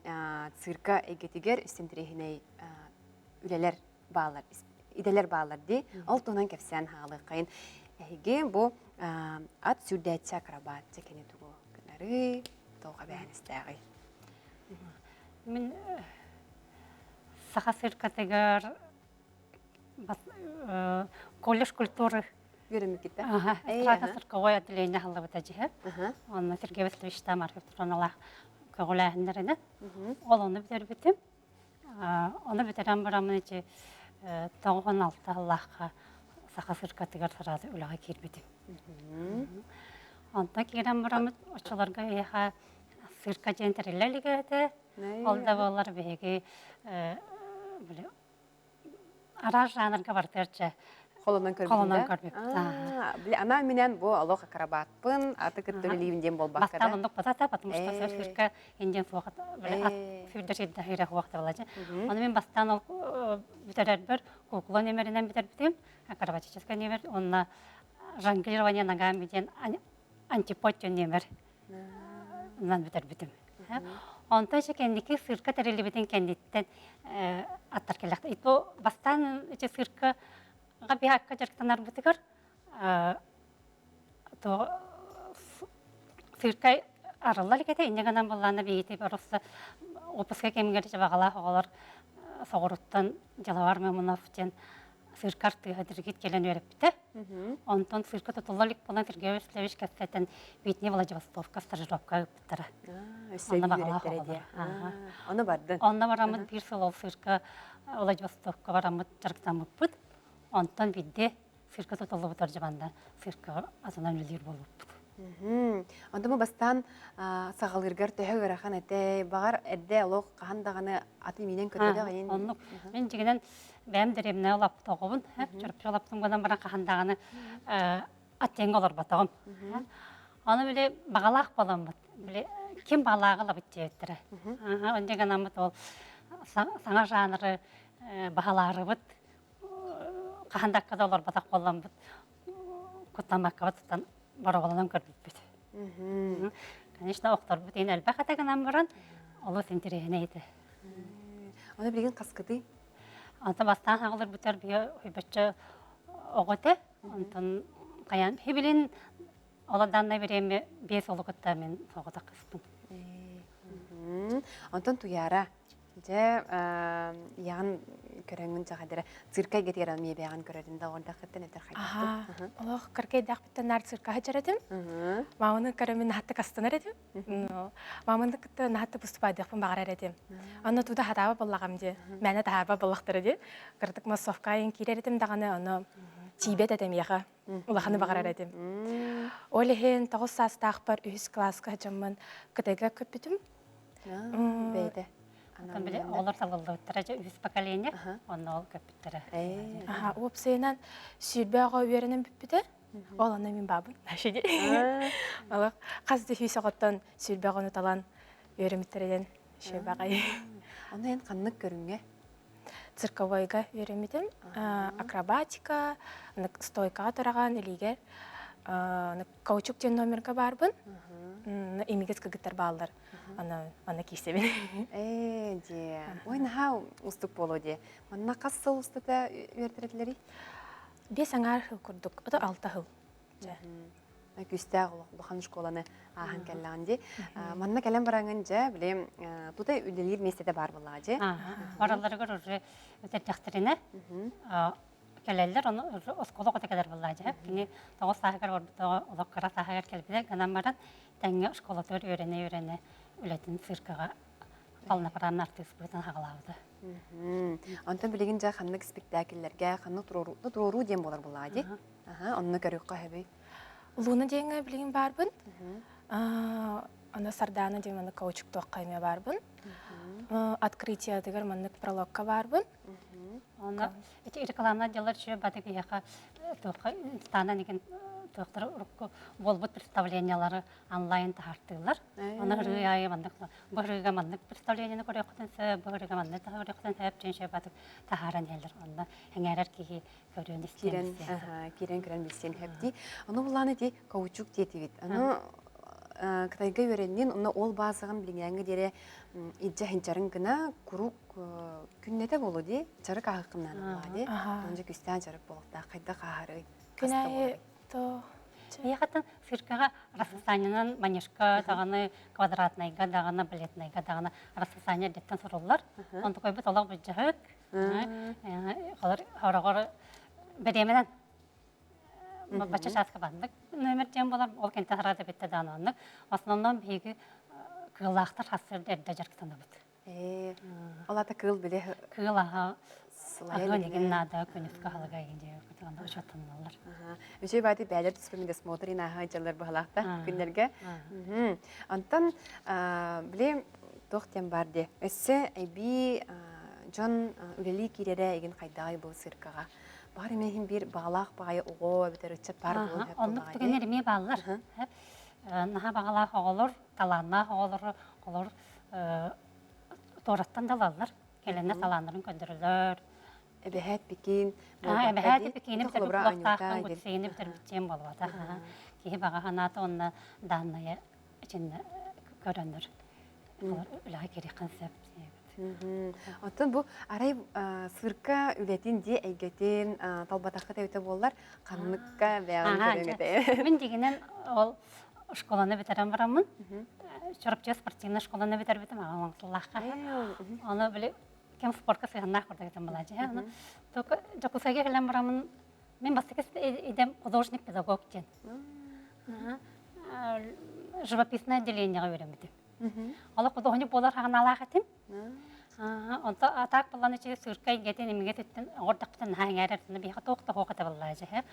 цирка эйгэтигэр өссө интэриэһинэй үлэлэр бааллар, идэлэр бааллар дии. Ол туһунан кэпсээн хаалыаххайын. Эһиги бу ат сүүрдээччи акробат дьэ кини тугу гынарый, туох эбээһинэстээҕий? Мин Саха циркатыгар колледж культуры үөрэммиккитэ. Эстрада цирковой отделение аһыллыбыта дьиһэ. Онно Сергей Васильевич Тамаров Троналаах көҕүлээһиннэринэн. Ол ону бүтэрбитим. Ону бүтэрэн бараммын ити 96 сыллаахха Саха циркатыгар сразу үлэҕэ киирбитим. Онтон киирэн бараммыт оччолорго эһиэхэ цирка диэн тэриллэ илик этэ. Ол да буоллар биһиги били араас жанрга барытыгар чэ холонон көрбүтүн холонон көрбүппүт. Били анаан минээн бу олох акробатпын, аты кытта үлэлиибин диэн буолбакка Бастаан оннук батата, потому что цирка индиан суох били ат сүүрдэр сирдэ хире хуох табалачы. Ону мен бастаан ол бүтэрэрбэр кукла нөмеринэн бүтэрбитим, акробатическай нөмер, онно жонглирование ногами диэн антипод диэн нөмер нан бүтэрбитим. Онтон ise кэнники цирка тэриллибитин кэнниттэн аттар кэллэхтэ. Бу бастаан ити цирка биһакка дьарыктанарбытыгар цирка арыллар икэтэ инньэ гынан буоллаана биһити просто отпуска кэмигэр баҕалаах оҕолор соҕуруттан Деловар Мамонов диэн цирка артыыһа диригит кэлэн үөрэппитэ. Онтон цирка тутулла илик буолан Сергей Васильевич кэпсэтэн Витни Владивостокка стажировка ыыппыттара. Өссө Онно баҕалаах үөрэттэрэ оҕолор. диye. Ону бардын. Онно бараммыт биир сыл ол цирка Владивостокка бараммыт дьарыктаммыппыт. Онтон биирдэ цирка тутуллубутар дьыбанда цирка атынан үлэлиир буолбуппут. Онтон бу бастаан саҕалыыргар төһө ыарахан этэй? Баҕар эрдэ олох хаһан даҕаны аты миинэн көрбөтөх эйин. Оннук. Мин дьиҥинэн бэйэм дэриэбинэ улаппыт оҕобун, чоропчу улаптым гынан баран хаһан даҕаны ат тэҥҥэ олорботоҕум. Ону били баҕалаах буоламмыт, били ким баҕалааҕы ылабыт диэбиттэрэ. Онньа гынаммыт ол саҥа жанры баһылаарыбыт, хаһан да акка да олорботох буоламмыт, куттаммаккабыт тутан боруобаланан көрбүппүт. Конечно, охторбут иһин элбэх этэ гынан баран, олус интэриэһинэй этэ. Ону билигин хаскытый? Онтон бастаан хаҕыларбытыгар биһи уйбачча оҕо этэ. Онтон хайаан хибилин Ол данное время биэс олу кытта мин соҕотох кыспын. Онтон Туяра, дьэ яҕын көрөҥҥүн чахадыра цирка эйгэтигэр эмиэ бэйэҕин көрөрүн да оҕордаххыттан этэр хайдахтын. Олох кыркайдаахпыттан наар циркаһа дьаратым. Мааманы көрөмүн наһатта кастанар этим. Мааманы кытта наһатта выступайдыахпын баҕарар этим. Онно туда хатааба боллаҕам дии. Мээнэ таһаарба боллахтара дии. Кырдык массовка киирэр этим даҕаны, ону тиийбэт этэ миэхэ. Улаханы баҕарар этим. Ол иһин 9 саастаахпар үһүс кылааска сылдьаммын Кытайга көппүтүм. Бэйэтэ. Оттон били оҕолор талыллыбыттара дьэ үһүс поколение, онно ол көппүттэрэ. Аха, уопсайынан 20 оҕо үөрэнэн бүппүтэ. Ол онно мин баабын. Олох хас да сүүс оҕоттон 20 оҕону талан үөрэммиттэринэн үчүгэй. Онно эн ханнык көрүҥҥэ? Цирковойга үөрэммитим. Акробатика, стойкаҕа тураҕан илиигэр каучук диэн номерга баарбын. Имигэс кыргыттар бааллар. Аны аны киирсэбин. Ээ, дьиэ. Ой, наһаа устук буолуо дии. Манна хас сыл устата үөрэтэллэрий? 5 аҥаар сыл курдук, ото 6 сыл. Күүстээх улахан школаны ааһан кэллэҕин дии. Манна кэлэн бараҥын дьэ, били тута үлэлиир миэстэтэ баар буоллаҕа дии. Баралларыгар уже үтэрдэхтэринэ кэлэллэр, ону уже оскуола оҕото кэлэр буоллаҕа дии. Кини 9 сааһыгар барбыт олох кыра сааһыгар кэлбитэ гынан баран тэҥҥэ школатыгар үөрэнэ-үөрэнэ үлэтин циркаҕа полноправный артыыс быһыытынан хаҕалаабыта. Онтон билигин дьэ ханнык спектакльлэргэ ханнык туруоруу диэн буолар буоллаҕа дии. Аха, онно көрүөххэ сөбүй? Луна диэҥҥэ билигин баарбын. Аны Сардаана диэн маннык каучуктуохха эмиэ баарбын. Открытиятыгар маннык прологка баарбын. Онно ити рекламнар дьаллар үчүгэй баты киһиэхэ туохха инстанан игин туохтары урукку буолбут представлениялары онлайн таһаартыыллар. Аны ырыы аайы маннык бу ырыыга маннык представлениены көрүөххүтүн сөп, бу ырыыга маннык көрүөххүтүн сөп диэн үчүгэй батык таһааран иһэллэр. Онно эҥээрэр киһи көрүөн киирэн киирэн көрөн билсиэн сөп дии. Ону буллаан ити каучук диэтибит. Аны Кытайга үөрэннин, онно ол баазаҕын билиҥээҥҥэ диэри илдьэ сылдьарын гына куруук күннэтэ буолуо дии. Дьарык ааһыккыннаан буоллаҕа дии. Онча күстээн дьарык буолуохтаах. Хайдах ааһарый? Күн аайы то Миэхэтин циркаҕа расписаниенан манежка даҕаны, квадратнайга даҕаны, балетнайга даҕаны расписание эрдэттэн суруллар. Онтукайбыт олох былдьаһык. Хороҕор бэриэмэнэн бачча чааска баннык номер диэн буолар, ол кэнтэн харада бүттэ даҕаны оннук. В основном биһиги кыыллаахтар хасыр эрдэ дьарыктанабыт. Ол ата кыыл биле Кыыл аһа аһыан игин наада күнүскү аһылыга игин диye учуоттаналлар. Үчүгэй баати бээлэр түспүн досмотр инааһа дьаллар быһалаахта күннэргэ. Онтон били туох диэн бар дии. Өссө эбии дьон үлэлии киирэрэ игин хайдаҕай бу циркаҕа. Баҕар эмиэ иһин биир баҕалаах баҕайы оҕо эбэтэр ыччат баар буолуон сөп Оннук түгэннэр эмиэ бааллар. Наһаа баҕалаах оҕолор, талааннаах оҕолор, олор туораттан да ылаллар. Кэлэннэр талааннарын көрдөрөллөр. Эбэһээт Пекин Эбэһээт Пекини бүтэрбит буолуохтаахпын, Гуцини бүтэрбит буолбатах. Киһи баҕа санаата уонна дааннайа итиннэ көрөнөр үлэҕэ киириэххин сөп Оттон бу арай цирка үлэтин дии эйгэтин талбатаххыт эбитэ буоллар, ханныкка бэйэҕин көрүҥ этэй? Мин дигинэн ол школаны бүтэрэн бараммын, Чурапчы спортивнай школаны бүтэрбитим аҕам сыллаахха. Ону били кем спортка сыһыаннаах курдук этим была дьэ. Ону только Дьокуускайга кэлэн бараммын Мин бастакы идэм художник-педагог диэн. Живописное отделениеҕа үөрэммитим. Олох художник буолар ханаалаах этим. Онто атаак буллан ичи сыырка эйгэтин имигэ түттэн оҕордохпутун наһаа иҥээрэр биһиэхэ туох да хуох этэ буоллаа дьэ.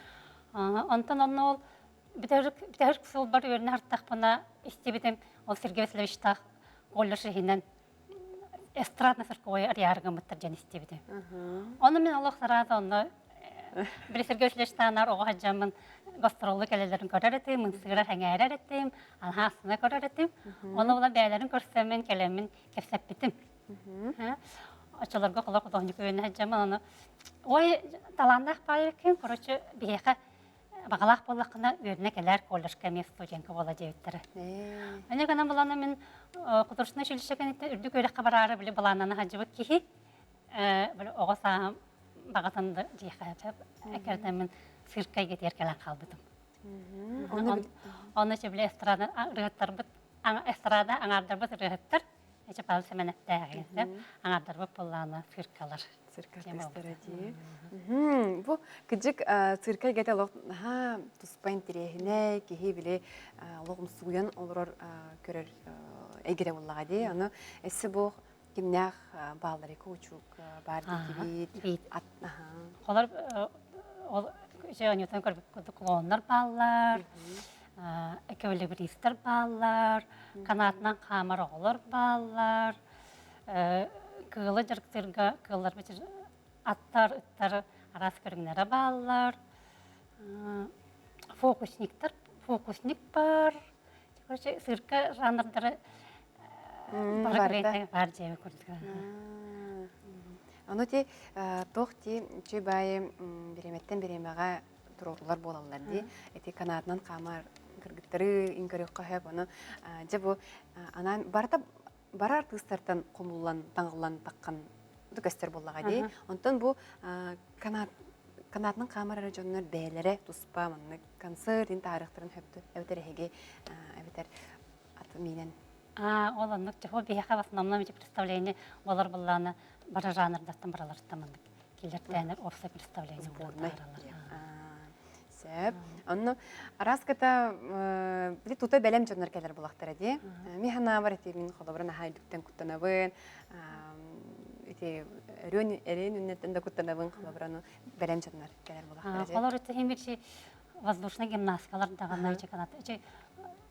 Онтон онно ол Бүтэһик сылбар үөрэнэ сырыттахпына истибитим, ол Сергей Васильевичтаах колледж иһинэн эстрадно-цирковой арыйаары гыммыттар диэн истибитим. Ону мин олох сараата онно били Сергей Васильевичтаанаар оҕо сылдьаммын гастроллуу кэлэллэрин көрөр этим, ымсыыра сэҥээрэр этим, анаһаа астына көрөр этим. Ону була бэйэлэрин көрсөммүн, кэлэммин кэпсэппитим. Оччолорго холох художник үөрэнэ сылдьаммын ону ой талааннаах баайы ким, короче, биһиэхэ баҕалаах буоллаххына үөрэнэ кэлээр колледжка эмиэ студентка буола диэбиттэрэ. Аны гынан булана мин художественное училище кэнниттэн үрдүк үөрэххэ бараары били былааннана сылдьыбыт киһи били оҕо сааһым баҕатын да дьиэхэ эккирэтэммин циркэ эйгэтигэр кэлэн хаалбытым. Онно били эстрада ырыаһыттарбыт эстрада аҥаардарбыт ырыаһыттар Эчэ Павел Семеневтээҕи аҥаардарбыт буоллаҕына циркалар. Цирка артыыстара дии. Бу кыдьык цирка эйгэтэ олох наһаа туспа интэриэһинэй, киһи били олох умсугуйан олорор көрөр эйгэтэ буоллаҕа дии. Аны өссө бу кимнээх бааллар кучук баар диэтибит. Холор ол оонньуутун көрбүт курдук клоуннар бааллар, эквилибристэр бааллар, канаатынан хаамар оҕолор бааллар, кыылы дьарыктыырга кыылларбыт аттар, ыттар араас көрүҥнэрэ бааллар, фокусниктар, фокусник баар, короче, цирка жанрдары бары баар дьиэбит курдук. Ону ти туох ти үчүгэй баайы бириэмэттэн бириэмэҕэ туруорулар буолаллар дии. Ити канаатынан хаамар кыргыттары ин көрүөххэ сөп. Ону дьэ бу анаан барыта бары артыыстартан хомуллан, таҥыллан таххан көстөр буоллаҕа дии. Онтон бу канаат канаатынан хаамар эрэ дьоннор бэйэлэрэ туспа маннык концерт ин таарыахтарын сөптөр эбэтэр эһиги эбэтэр аты миинэн Аа, ол оннук чоху биһиэхэ в основном эти представление болар буллаана бары жанрдартан бараларыттан маннык киллэртээнэр общее представление сборнай сөп онно араас кыта били тута бэлэм дьоннор кэлэр булахтара дии ми ханаабар ити мин холобура наһаа үрдүктэн куттанабын ити өрүөн эриэн үннеттен да куттанабын холобура ну бэлэм дьоннор кэлэр булахтара дии Холор ити химирчи воздушный гимнастикалар даҕаны ити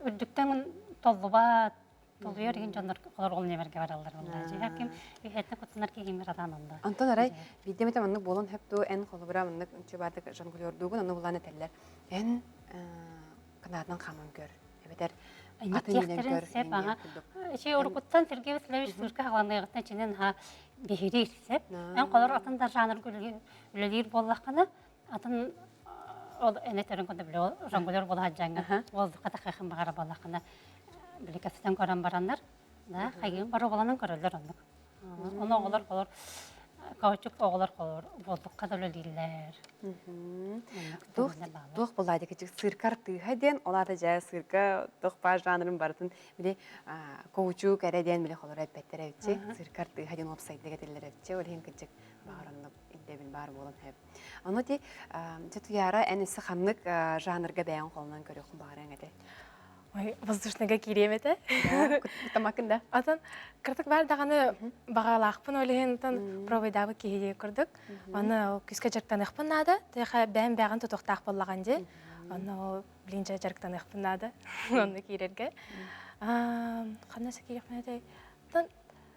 үрдүктэн толлубат толуйар иһин дьоннор олор ол нэмэргэ бараллар буолла. Дьиһэр ким үһэттэн куттанар киһимир атаан онно. Онтон арай биирдэ эмэтэ маннык буолан хөп дуу эн холобура маннык чубаатык жонглердуугун ону булан этэллэр. Эн канаатынан хааман көр. Эбэтэр атын минэн көр. Сеп ага. Чи урукуттан Сергей Васильевич цирка хааланыгыттан чинен ха биһириир сеп. Эн холор атын да жанр үлэлиир буоллаххына атын ол энетерин курдук били жонглер буола сылдьаҥҥа воздухха тахыахын баҕара буоллаххына били кэпсэтэн көрөн бараннар да хайгыын боруобаланан көрөллөр оннук ону оҕолор холор каучук оҕолор холор воздухха да үлэлииллэр туох туох буолла дикичик цирка артыыһа диэн ол аата дьэ цирка туох баар жанрын барытын били каучук эрэ диэн били холоро эппэттэр эбитчи цирка артыыһа диэн уопсайдык этиллэр эбитчи ол иһин кырдьык баҕар оннук ирдэбил баар буолан сөп Ону ти дьэ Туйаара эн өссө ханнык жанрга бэйэҥ холонон көрүөххүн баҕарыаҥ этэй? Ой, воздушныйга киириэм этэ. Куттамакын да? Атын кырдык баар даҕаны баҕалаахпын ол иһин пробайдаабыт киһи дии курдук. Аны күүскэ дьарыктаныахпын наада. Тэхэ бэйэм бэҕин тутуохтаах буоллаҕын дии. Онно ол билин дьэ дьарыктаныахпын наада. Онно киирэргэ. Ханна киириэхпин этэй?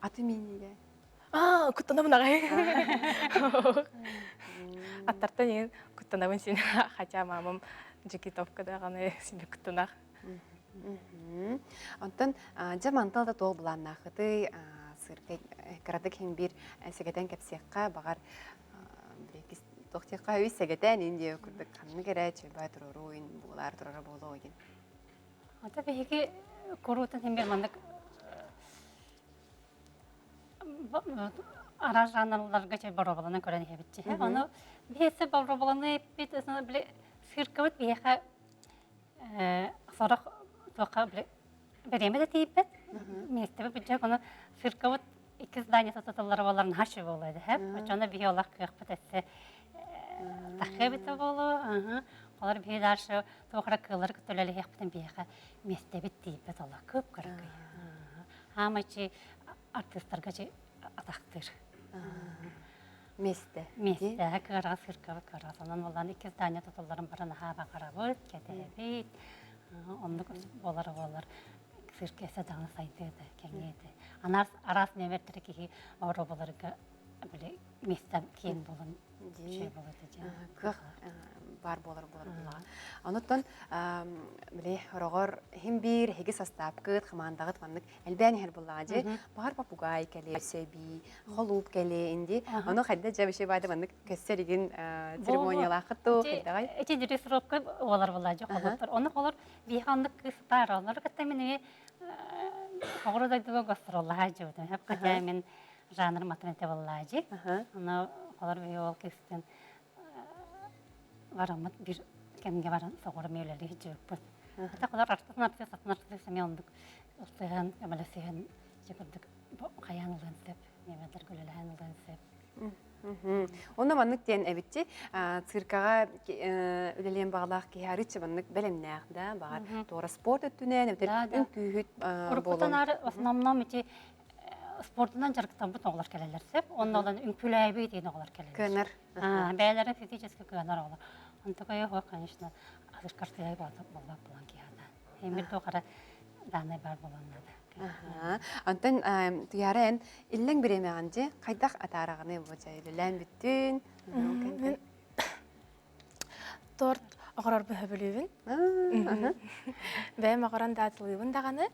Аты миинигэ. Аа, куттанабын аҕай. Аттартан иһин куттанабын син, хотя мамам джигитовка даҕаны син куттанах. Онтон дьэ мантан да туох былааннаахытый сырка кыратык иһин биир сэгэтэн кэпсиэххэ баҕар туох диэххэ үс сэгэтэн ин диэ курдук ханнык эрэ чөбө турору ин буолаар турара буолуо диэн. Ата биһиги куруутун иһин бир маннык араас жанрларга чэй боруобаланан көрөн иһэбит дьиһэ. Ону биһиэхэ боруобаланыы эппит, били циркабыт биһиэхэ сорох туохха били бириэмэ да тиийбэт. Миэстэбит бүддьэк ону циркабыт икки здание тутуллара буолар наһаа үчүгэй буолуо этэ. Оччоҕуна биһи олох кыахпыт өссө тахыа эбитэ буолуо. Олор биһи дальше туох эрэ кыыллары кытта үлэлэһиэхпитин биһиэхэ миэстэбит тиийбэт олох кып-кыракый. Хаамай чи артыыстарга чи атахтыыр. Миэстэ. Миэстэ кыараҕа сыркабыт кыараҕас. Онон буоллаан иккис здание тутулларын баран наһаа баҕарабыт, кэтэһэбит. Оннук буолар буолар циркэ эсэ даҕаны сайдыа этэ, кэҥиэ этэ. Анаас араас нөмэрдэри киһи ороболарга били миэстэ киэн буолан үчүгэй буолуо этэ дьэ. Кыах баар буолар буолар буоллаҕа. Онуттан били хороҕор иһин биир эһиги састаапкыт, хамаандаҕыт маннык элбээн иһэр буоллаҕа дьи. Баҕар попугай кэлиэ, сөби, холууп кэлиэ инди. Ону хайда дьэ вообще баада маннык көссөр игин церемониялаахыт туу хайдаҕай? Ити дрессировка буолар буолла дьэ холууптар. Ону холор биһиэхэ оннук кыыс баар. Олору кытта мин эмиэ оҕуруо дойдуга гастроллаһа дьыбытым. Хотя мин жанр матын этэ буоллаажи. Ону холор биһи ол кыыстын бараммыт бир кэмгэ баран соҕуру миэлэли дьыбыппыт. Хата холор артысын артыс атын артыс эмиэ оннук ылсыһан, көмөлөсүһэн дьэ курдук хайаан ылыан сөп, немецтэр үлэлэһэн ылыан сөп. Онно маннык диэн эбитчи, циркаҕа үлэлиэн баҕалаах киһи арыычча маннык бэлэмнээх да, баҕар туора спорт өттүнэн, эбэтэр үҥкүүһүт Уруккутан ары основном ити спордунан дьарыктаммыт оҕолор кэлэллэр сөп. Онно олон үҥкүүлээбит диэн оҕолор кэлэллэр. Кыанар. Бэйэлэрин физически кыанар оҕолор. Онтукайы хуох, конечно, азыркар тыай боллоох булан киһи Эмир туохара даанай бар болон надо. Онтон Туйаара эн иллэҥ бириэмэҕин дьи хайдах атаараҕыный бу дьэ үлэлээн бүттүн? Мен торт оҕорорбун сөбүлүүбүн. Бэйэм оҕорон даатылыыбын даҕаны.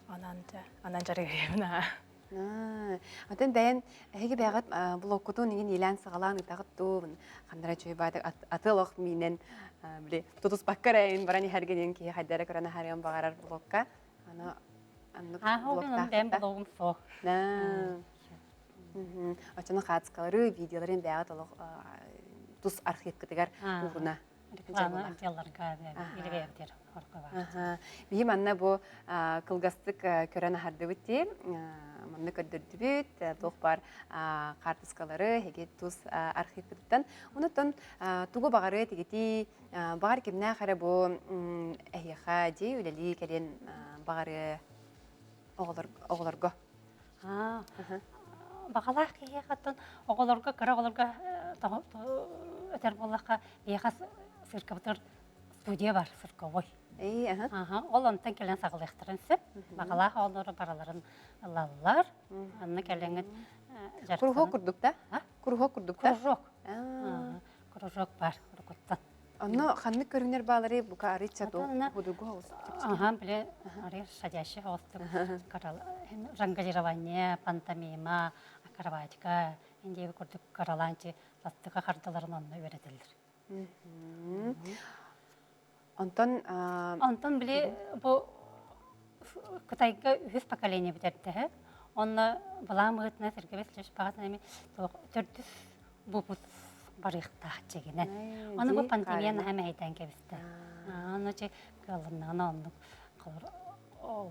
Онон онон дьарыгыйабын аа. Оттон бэйэн эһиги бэйэҕит блоккутун иҥин иилээн саҕалаан ыытаҕыт дуу ханнара үчүгэй баайдык аты олох миинэн били тутуспакка эрэ ин баран иһэргэ диэн киһи хайда эрэ көрөн аһарыан баҕарар блокка аны аннык блоктаах бэйэм блогум суох. Оччону хаацкалары видеоларын бэйэҕит олох тус архивкытыгар ууруна Реклама отделларга илбэбдер орко Биһи манна бу кылгастык көрөн аһардыбыт дии. Манна көрдөрдүбүт, туох бар хаартыскалары, эһиги тус архивпытыттан. Онуттан тугу баҕарыа тигити, баҕар кимнээх эрэ бу эһиэхэ дии үлэлии кэлин баҕарыа оҕолорго. Баҕалаах киһиэхэ оттон оҕолорго, кыра оҕолорго өтөр буоллахха, биһиэхэ циркабытыгар студия бар, цирковой. Ол онтон кэлэн саҕалыахтарын сөп. Баҕалаах оҕолору барыларын ылаллар. Онно кэлэҥҥит Куруһуок курдук да? Куруһуок курдук да? Кружок. Кружок бар урукуттан. Онно ханнык көрүҥнэр баалары бука арыйча худургу оҕус Ага, биле арый шадящий оҕустук жонглирование, пантомима, акробатика, индиеби курдук каралаанчы састыка хардаларын онно үөрэтэллэр. Онтон Онтон били бу Кытайга үһүс поколение бүтэрдэһэ. Онно былаан быһыытынан Сергей Васильевич баҕатынан эми төрдүс бупут барыахтаах дьигинэн. Ону бу пандемия наһаа мэһэйдээн кэбистэ. Ону чи кыаллыннаҕына оннук холор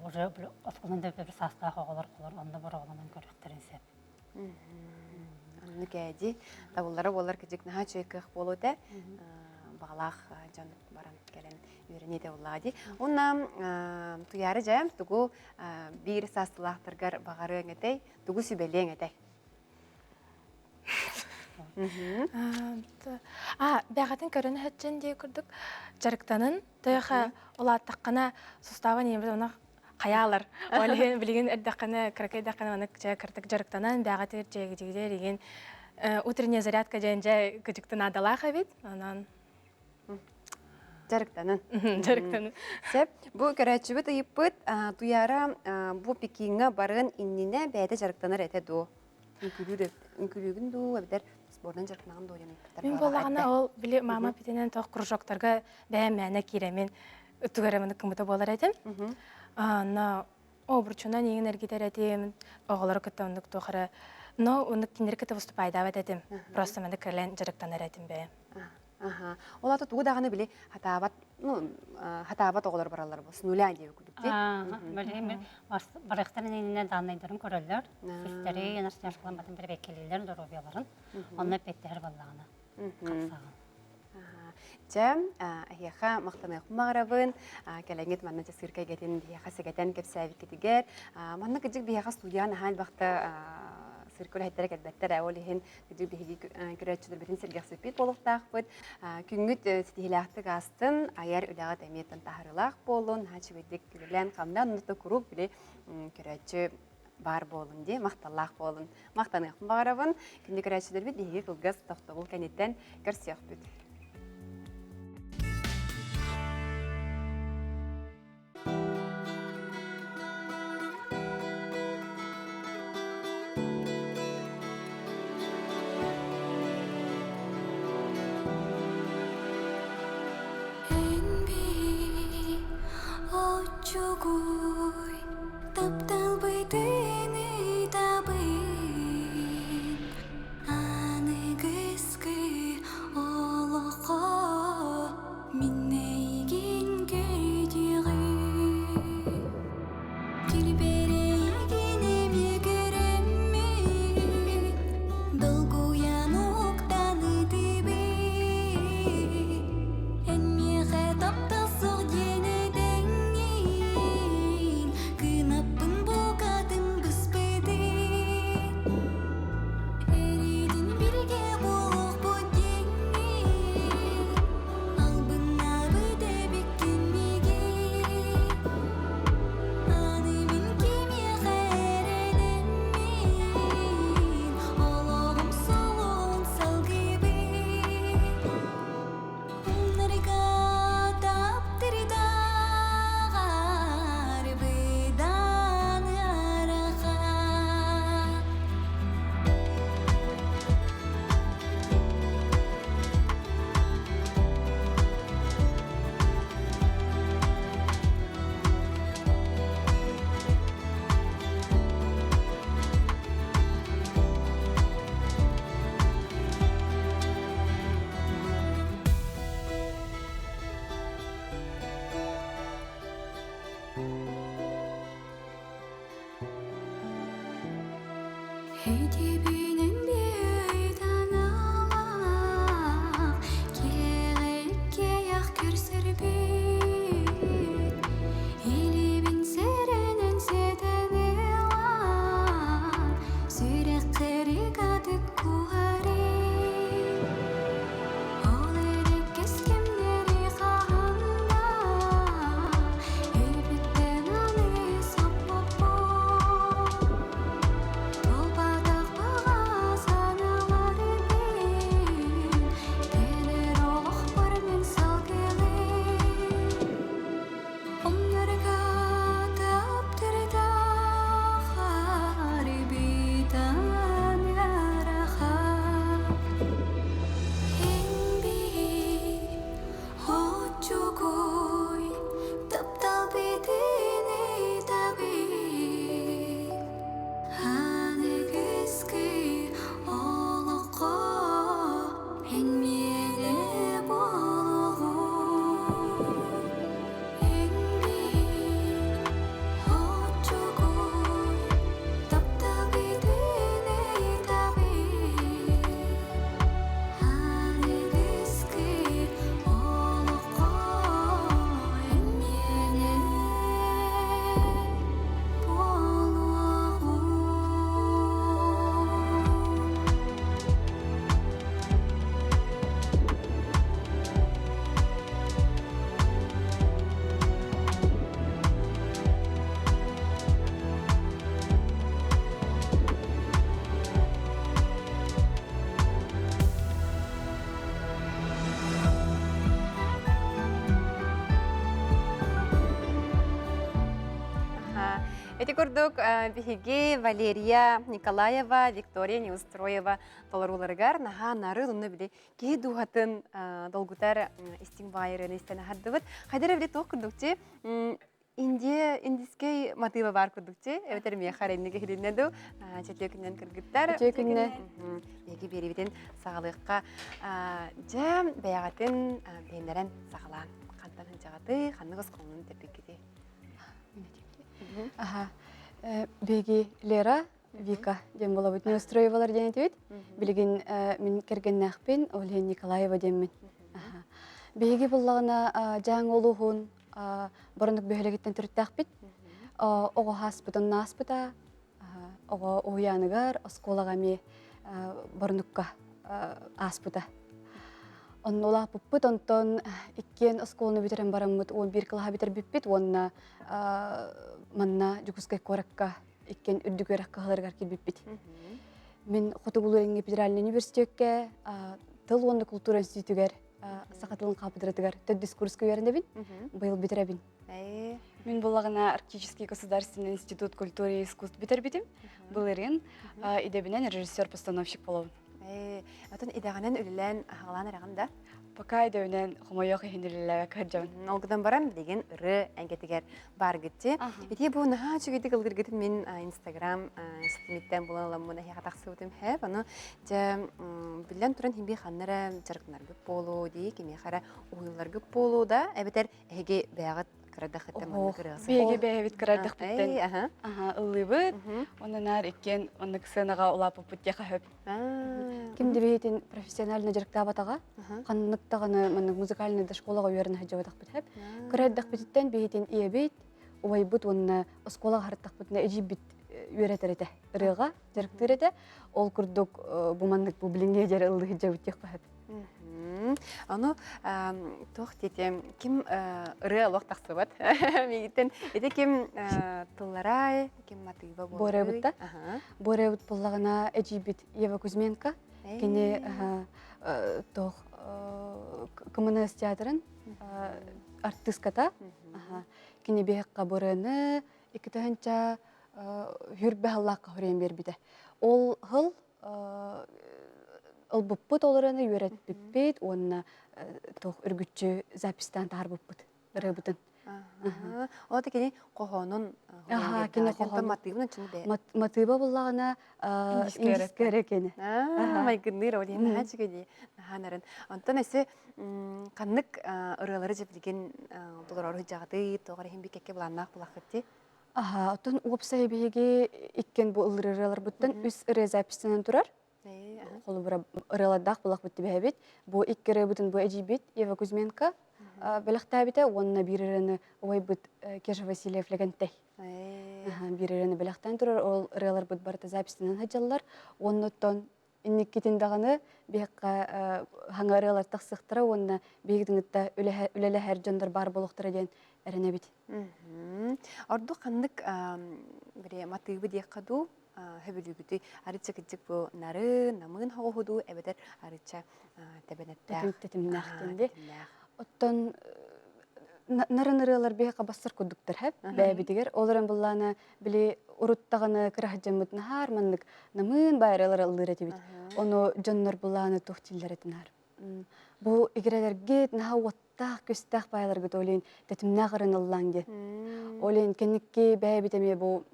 уже осколон да бир саастаах оҕолор холор онно бороҕолонон көрүөхтэрин сөп. Оннук ээди табыллара буолар кыдьык наһаа үчүгэй кыах буолуо этэ. Баҕалаах дьон баран кэлэн үөрэнии да буоллаҕа дии. Уонна Туйаара дьэ тугу биир саастылаахтаргар баҕарыаҥ этэй, тугу сүбэлиэҥ этэй? А, бэҕэтин көрөн өһөччөн дии курдук дьарыктанын тыаха улааттаххына сустааба ниэбит она хайаалар. Ол иһин билигин эрдэххинэ кыракый эрдэххинэ маннык дьэ кырдык дьарыктанан бэҕэтигэр дьиэгидьигидэр игин утренняя зарядка диэн дьэ кыдьыкты наадалаах эбит. Онон Дьарыктанын. Дьарыктанын. Сөп. Бу көрөөччүбүт ыйыппыт Туйаара бу Пекиҥҥа барыан иннинэ бэйэтэ дьарыктанар этэ дуо? Үҥкүүлүүгүн дуу, эбэтэр сбордан дьарыктанаҕын дуу диэн ыйыппыттар. Мин буоллаҕына ол били мама питинэн тоох кружоктарга бэйэм мээнэ киирэмин тугу эрэ маны кымыта буолар этим. Онно обручунан иҥин эргитэр этим, оҕолору кытта оннук туох эрэ но оннук кинилэри кытта выступайдаабат этим. Просто маны кэлэн дьарыктанар этим бэйэм. Аха. Ол ата тугу даҕаны били хатаабат, ну, хатаабат оҕолор бараллар бу, с нуля диэби курдук дии. Били барыахтарын иннинэ дааннайдарын көрөллөр, систэри, янарсняшкалан батын бэрэбиэркэлииллэр доруобуйаларын. Онно эппиэттэһэр буоллаҕына хапсаҕын. Чэ, эһиэхэ махтаныахпын баҕарабын. Кэлэҥҥит манна сыырка эйгэтин биһиэхэ сэгэтэн кэпсээбиккитигэр. Манна кырдьык биһиэхэ студияҕа наһаа элбэхтэ Цирк үлэһиттэрэ кэлбэттэр ээ, ол иһин биһиги көрөөччүлэрбитин сэргэхсиппит буолуохтаахпыт. Күҥҥүт ситиһиилээхтик аастын, айар үлэҕит эмиэ таһаарыылаах буоллун, наһаа үчүгэйдик үлэлээн-хамнаан, онно да куруук били көрөөччү баар буолун дии, махталлаах буолун. Махтаныахпын баҕарабын. Күндү көрөөччүлэрбит биһиги кылгас тохтобул кэнниттэн көрсүөхпүт. Эн биһи оччугуй тапталбытын ыытабын аныгыскы олоххо Мин эйигин көрдүҕүм, Килбэрэйигин эмиэ көрөммүн, Долгуйан уһуктан ытыыбын. Эн миэхэ таптал суох диэн этэҥҥин, Кынаппын букатын быспытын. Эриитин бииргэ буолуохпут диэҥҥин, Албыннаабыт эбиккин миигин. Аны мин кимиэхэ эрэнэммин, Олоҕум суолун салгыыбын. Умнарга таптырдаҕар быдан ыарахан. Эдибинэн биэйданалаах киэҕиккиэх көрсөрбүт Илибин сэрэнэн сэтэнэлаах сүрэххэрик атык куһари Ол эриккэс кэмнэри хаһанда Өйбүттэн аны соппоппун Туолбатах баҕа санаалар эбин Кэлэр олохпор мин салгылыым Умнарга таптырдаах арбитан ыарахан Эн биһи оччугуй таптал битин ыйтабын Аныгыскы олоххо эн миэнэ буолуоҕуҥ. Эн биир оччугуй тапталбытын ыйтабын. Аныгыскы олоххо эн миэнэ Ити курдук биһиги Валерия Николаева, Виктория Неустроева толорууларыгар наһаа нары онно били киһи дууһатын долгутар истиҥ баайырыны истэн аһардыбыт. Хайдара били туох курдук чи Индия индийскэй матыыба баар курдук чи эбэтэр миэхэ эрэнник иһилиннэ ду чэтиэ күннэн кыргыттар. Үтүө күннэ. Биһиги биэриибитин саҕалыахха. Дьэ бэйэҕитин биһиннэрэн саҕалаан хантан сылдьаҕытый, ханнык оскуоланы тэппиккитий? Аха. Биһиги Лера, Вика диэн буолабыт. Неустроевалар диэн этибит. Билигин мин кэргэннээхпин, ол иһин Николаева диэммин. Биһиги буллаҕына Дьааҥы улууһун Боронук бөһүөлэгиттэн төрүттээхпит. Оҕо ааспытын ааспыта. Оҕо уһуйааныгар, оскуолаҕа эмиэ Борнукка ааспыта. Онно улааппыппыт, онтон иккиэн оскуоланы бүтэрэн бараммыт 11 кылааһы бүтэрбиппит уонна манна Дьокуускай куоракка иккиэн үрдүк үөрэх кыһаларыгар киирбиппит. Мин Хотугулуу-Илиҥҥи федеральнай университекка тыл уонна култуура институтугар саха тылын хаапыдыратыгар төрдүс курска үөрэнэбин. Быйыл бүтэрэбин. Мин буллаҕына Арктический государственный институт культуры и искусств бүтэрбитим. Былырыын идэбинэн режиссер-постановщик буолабын. Отон идэҕинэн үлэлээн аһаҕалаан эрэҕин да? Пока идэбинэн хомойуох иһин үлэлээбэккэ сылдьабын. Ол гынан баран билигин ырыа эйгэтигэр бааргытчы. Ити бу наһаа үчүгэйдик ылгыргытын мин Инстаграм ситимиттэн булан ыламмын эһиэхэ тахсыбытым хэп. Ону дьэ биллэн туран химби ханна эрэ дьарыктанаргыт буолуо дии, кимиэхэ эрэ уһуйулларгыт буолуо да, эбэтэр эһиги бэйэҕит кырадахыттан маннык ырыасы. Биһиги бэйэбит кырадахпыттан ыллыыбыт. Онон наар иккиэн оннук сыанаҕа улааппыппыт диэхэ сөп. Ким да бэйэтин профессионально дьарыктаабатаҕа, ханнык даҕаны маннык музыкальный да школаҕа үөрэнэ сылдьыбатахпыт сөп. Кыра эрдэхпититтэн бэйэтин ийэбит, убайбыт уонна оскуолаҕа сырыттахпытына эдьиийбит үөрэтэр этэ, ырыаҕа дьарыктыыр этэ. Ол курдук бу маннык бу билиҥҥи дьэр ыллыы сылдьабыт диэххэ сөп. Ону туох диэтиэм, ким ырыа олох тахсыбат миигиттэн. Ити ким тылларай, ким матыыба буоларый? Буорайбытта. Буорайбыт буоллаҕына эдьиийбит Ева Кузьменко. Кини туох КМНС театрын артыыската. Кини биһиэхэ бурыаны 2000 хүрбэ сыллаахха хуруйан биэрбитэ. Ол сыл ылбыппыт ол ырыаны үөрэппиппит уонна туох үргүччү записьтаан таһаарбыппыт ырыабытын. Ол кини хоһоонун кини хоһоон матыыба буллаҕына индийскэй эрэ кини. Майгынныыр ол иһин наһаа үчүгэй дии наһаа нарын. Онтон өссө ханнык ырыалары дьэ билигин толорору сылдьаҕытый, тоҕо эрэ иһин биккэккэ былааннаах булаххыт дии? Аха, оттон уопсай биһиги иккиэн бу ыллыыр ырыаларбыттан үс ырыа записьтанан турар. Холобура, ырыалардаах булахпыт түбэһэбит. Бу икки ырыабытын бу эдьиийбит Ева Кузьменко бэлэхтээбитэ уонна биир ырыаны убайбыт Кеша Васильев Лэгэнтэй биир ырыаны бэлэхтээн турар. Ол ырыаларбыт барыта записьтанан сылдьаллар. Уонна оттон инниккитин даҕаны биһиэхэ хаҥа ырыалар тахсыахтара уонна биһигитин кытта үлэлэһэр дьоннор баар буолуохтара диэн эрэнэбит. Ордук ханнык били матыыбы диэххэ дуу хөбүлүүгүтүй арычча кырдьык бу нарын, намыын хоҕуһу дуу эбэтэр арычча тэбэнэттээх тэтимнээх диэн Оттон нарын ырыалар биһиэхэ бассар курдуктар хэп бэйэбитигэр ол эрэн буллаана били уруттаҕына кыраһдьаммыт наһаар маннык намыын баайралар ыллыыр этибит. Ону дьоннор булааны туох дииллэр этинаар. Бу игирэлэргит наһаа уоттаах, күстээх баайаларгыт олин тэтимнээх ырын ыллаан диэн. Олин кэнникки бэйэбит эмиэ бу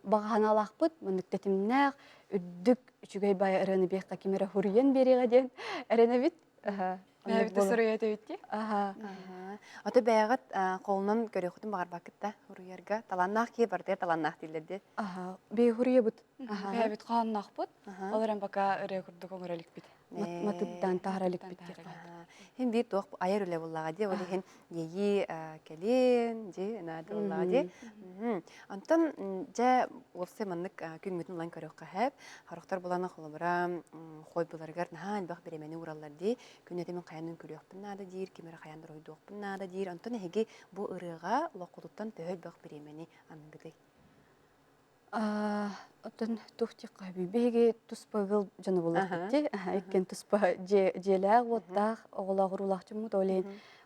баҕаһаналаахпыт маннык тэтимнээх, үрдүк үчүгэй баайа ырыаны биэххэ ким эрэ хуруйан биэриэҕэ диэн эрэнэбит. Бэйэбит суруйа этибит дии. Ото бэйэҕит холунан көрүөххүтүн баҕарбаккыт да хуруйарга талааннаах киһи барытыгар талааннаах дииллэр дии. Аха, бэйэ хуруйабыт. Бэйэбит хоһоонноохпут. Ол эрэн пока ырыа курдук оҥоро иликпит. Матыптаан таһара иликпит. Хин биир туох айар үлэ буллаҕа дии, ол иһин иэйии кэлин, дии, наада буллаҕа дии. Онтон дьэ уопсай маннык күҥҥүтүн ылан көрүөххэ сөп. Сорохтор булан холобура хойбуларыгар наһаа элбэх бириэмэни уураллар дии. Күннэтэ мин хайаан үҥкүүлүөхпүн наада диир, ким эрэ хайаан уруһуйдуохпун наада диир. Онтон эһиги бу ырыаҕа олоххутуттан төһө элбэх бириэмэни аныыгытый? Оттон туох диэххэ сөбүй? Биһиги туспа ыал дьоно буоллахпыт дии. Иккиэн туспа дьиэлээх, уоттаах, оҕолоох, уруулаах дьоммут. Ол иһин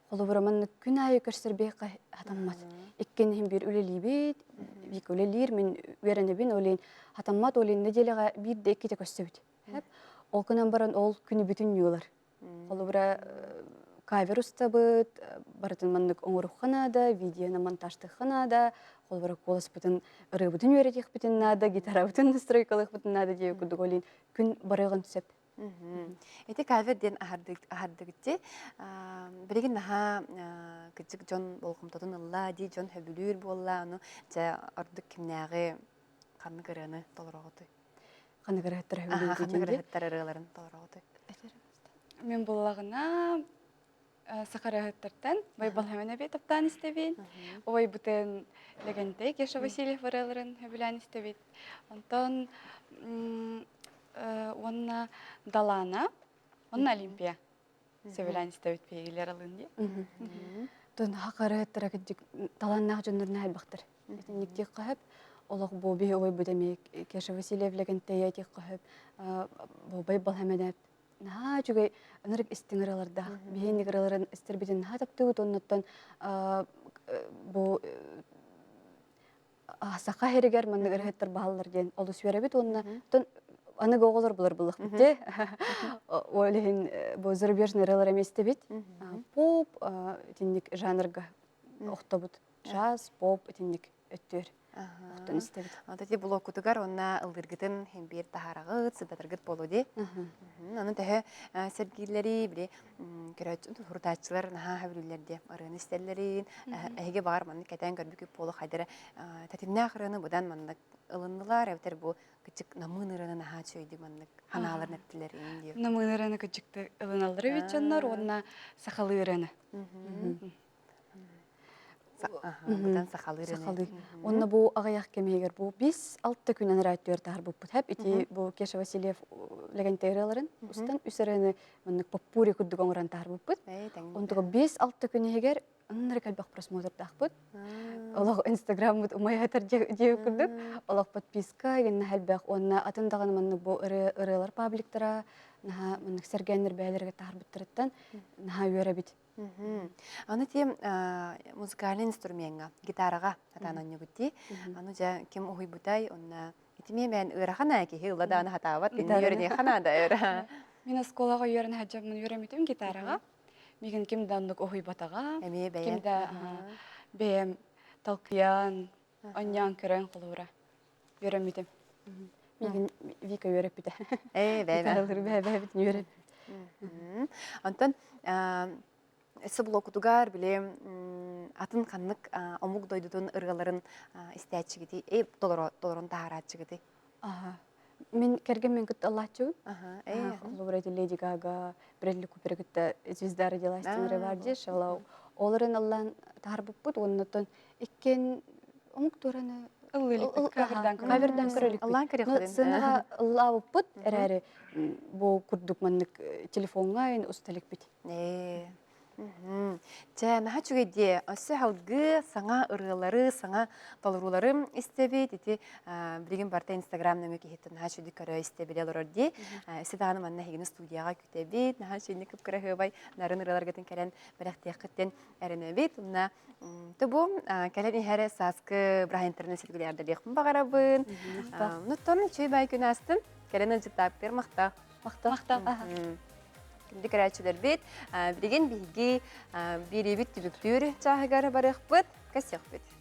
холобура маннык күн аайы көрсөр биһиэхэ хатаммат. Иккиэн иһин биир үлэлиибит, Вика үлэлиир, мин үөрэнэбин, ол иһин хатаммат, ол иһин нэдиэлэҕэ биирдэ иккитэ көрсөбүт. Ол гынан баран ол күнү бүтүн ньуулар. Холобура, кавер устабыт, барытын маннык оҥоруохха наада, видеоны монтажтыахха наада, холобура, куоласпытын ырыабытын үөрэтиэхпитин наада, гитарабытын настройкалыахпытын наада диэбит курдук ол иһин күн барыаҕын сөп. Ити кавер диэн аһардыгытти. Билигин наһаа кырдьык дьон болҕомтотун ылла дии, дьон сөбүлүүр буолла, ону дьэ ордук кимнээҕи ханнык ырыаны толороҕутуй? Ханнык ырыаһыттар Ханнык ырыаһыттар ырыаларын толороҕутуй? Мин буллаҕына. Сахарыһыттартан Байбалһаман эбиэ таптаан истэбин. Убайбытын Лэгэнтэй Кеша Васильев ырыаларын сөбүлээн истэбит. Онтон уонна Далана, онно Олимпия сөбүлээн истэбит биһигилэр алын дии. Тон хакарыһыттара кырдьык талааннаах дьоннорун элбэхтэр. Итинник диэххэ сөп. Олох бу биһи убайбыт эмиэ Кеша Васильев Лэгэнтэйэ диэххэ сөп. Бу Байбал Хэмэнэп наһаа үчүгэй ынырык истиҥ ырыалардаах. Биһиэнник ырыаларын истэрбитин наһаа таптыыбыт оннуттан бу саха иһигэр маннык ырыһыттар бааллар диэн олус үөрэбит уонна оттон аныгы оҕолор булар буллахпыт дии. Ол иһин бу зарубежный ырыалар эмиэ истэбит. Поп итинник жанрга охтобут. Джаз, поп итинник өттүөр охтон истэбит. Ата ти блоккутугар онна ыллыргытын хем биир таһаарагыт, сыдатыргыт болу ди. Аны төһө сэргииллэри, били көрөөччү хурутааччылар наһаа хөбүлүүллэр ди ырыаны истэллэрин, эһиги баҕар маннык кэтээн көрбүкүт буолу хайдара тэтимнээх ырыаны быдан маннык ылыннылар, эбэтэр бу кычык намыын ырыаны наһаа үчүгэйдик маннык ханааларын эттилэр иин диye. Намыын ырыаны кычыкты ылыналлар эбит дьоннор уонна сахалыы ырыаны. Быдан сахалыы Сахалыы. Онно бу аҕыйах кэмигэр бу бис алта күн анараа өттүгэр таһарбыппыт хэп ити бу Кеша Васильев лэгэнтэй ырыаларын устан үс ырыаны маннык поппури курдук оҥорон таһарбыппыт. Онтуга 5-6 күн иһигэр ыннырык элбэх просмотрдаахпыт. Олох инстаграммыт умайатар дьиэ курдук. Олох подписка гинна элбэх уонна атын даҕаны маннык бу ырыалар пабликтара наһаа маннык сэргээннэр бэйэлэригэр таһарбыттарыттан наһаа үөрэбит. Аны ти музыкальный инструмеҥҥа, гитараҕа сатаан оонньугут дии. Аны дьэ ким уһуйбутай, онно итимиэ мэн ыарахан аа киһи ылла даҕаны хатаабат, кинини үөрэниэххэ наада өр. Мин оскуолаҕа үөрэнэ сылдьаммын үөрэммитим гитараҕа. Миигин ким да оннук уһуйбатаҕа. Эмиэ бэйэм. Ким да бэйэм талкыйан, онньоон көрөн холуура үөрэммитим. Миигин Вика үөрэппитэ. Ээ, бэйэ. Гитаралары бэйэ-бэйэбитин үөрэппит. Онтон өссө блокутугар били атын ханнык омук дойдутун ырыаларын истээччигитий, толорон таһаарааччыгытый? Аха. Мин кэргэммин кытта ыллааччыбын. Холобура ити Леди Гага, Брэдли Купер кытта «Звезда родилась» диэн ырыа баар дии. Ол ырыаны ыллаан таһаарбыппыт уонна иккиэн омук туораны Ыллыы кавердаан көрө иликпит. Ыллаан көрүөххүтүн. Сыанаҕа ыллаабыппыт эрээри бу курдук маннык телефоҥҥа уста иликпит. Чэ, наһаа үчүгэй дии. Өссө салгыы саҥа ырыалары, саҥа толоруулары истэбит. Ити билигин барыта Инстаграм нөҥүө киһиттэн наһаа үчүгэйдик көрө истэ билэ олорор дии. Өссө даҕаны манна эһигини студияҕа күтэбит. Наһаа үчүгэйдик кып-кыраһыабай нарын ырыаларгытын кэлэн бэлэхтиэххиттэн эрэнэбит. Уонна Тобу кэлэн иһэр сааскы бырааһынньыктарынан силгилээх баҕарабын. Онуттан үчүгэй баай күн аастын. Кэлэн ылдьыттаабытыгар махтал. Махтал. Махтал. Күндү көрөөччүлэрбит, билигин биһиги биэриибит түмүктүүр чааһыгар барыахпыт, көрсүөхпүт.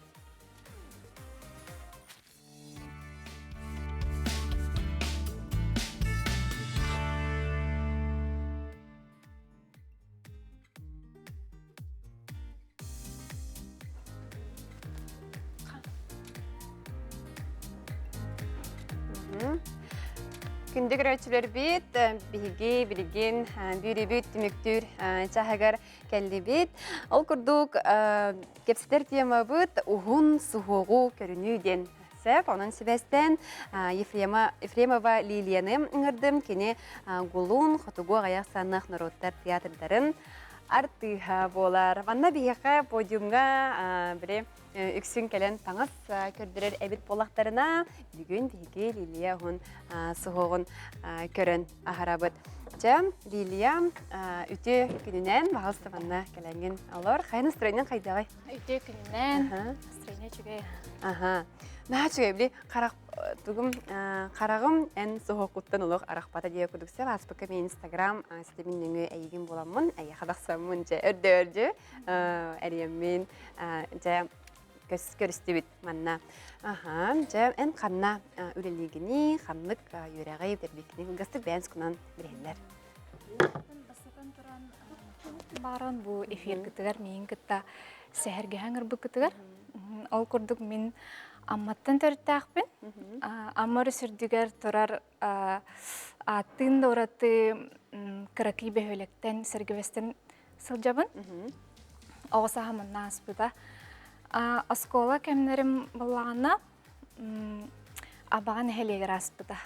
Күндү көрөөччүлэрбит, биһиги билигин бүүрүүбүт түмүктүүр чаһыгар кэллибит. Ол курдук кэпсэтэр темабыт уһун суһуоҕу көрүнүү диэн сөп. Онон сибээстээн Ефремова Лилияны ыҥырдым. Кини Гулун хотугу аҕыйах санных норуоттар театрдарын артыыһа буолар. Манна биһиэхэ подиумҥа били үксүн кэлэн таҥас көрдөрөр эбит буоллахтарына, бүгүн биһиги Лилия уһун суһуоҕун көрөн аһарабыт. Чэ, Лилия, үтүө күнүнэн, баһалыста манна кэлэҥҥин олор. Хайа настроениең хайдаҕый? Үтүө күнүнэн. Настроение үчүгэй. Аха. Наһаа үчүгэй, били харах тугум хараҕым эн суһуохкуттан олох арахпата диэ курдук сеп ааспыкка мен инстаграм ситимин нөҥүө эйигин буламмын эйиэхэ тахсаммын дьэ өрдө-өрдү эрийэммин дьэ көрүстүбүт манна. Аха, дьэ эн ханна үлэлиигиний, ханнык үөрэҕи бүтэрбиккиний кылгастык бэйэн скунан билиһиннэр. Бастатан туран бааран бу эфиргытыгар миин кытта сэһэргэһэн ырбыккытыгар. Ол курдук мин Амматтан төрүттээхпин. Амма өрүс үрдүгэр турар ааттыын да ураты кыракый бөһүөлэктэн, Сэргэбэстэн. сылдьабын. Оҕо сааһым онно ааспыта. Оскуола кэмнэрим буоллаҕына Абаҕа нэһилиэгэр ааспыта.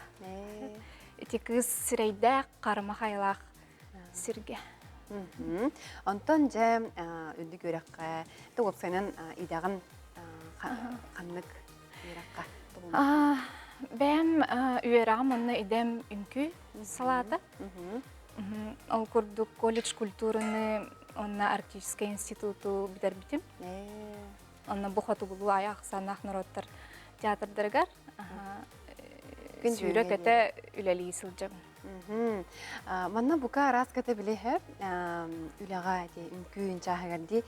Ити кыыс сирэйдээх, харма хайалаах сиргэ. Онтон дьэ үрдүк үөрэххэ, уопсайынан идэҕин ханнык үөрэххэ Бэйэм үөрэҕим уонна идэм үҥкүү салаата. Ол курдук колледж культураны уонна Арктическай институту бүтэрбитим. Онно бу хотугулуу айа ахсааннаах норуоттар театрдарыгар сүүрэ-көтө үлэлии сылдьабын. Манна бука араас көтө билиһэ үлэҕэ ити үҥкүүн чааһыгар дии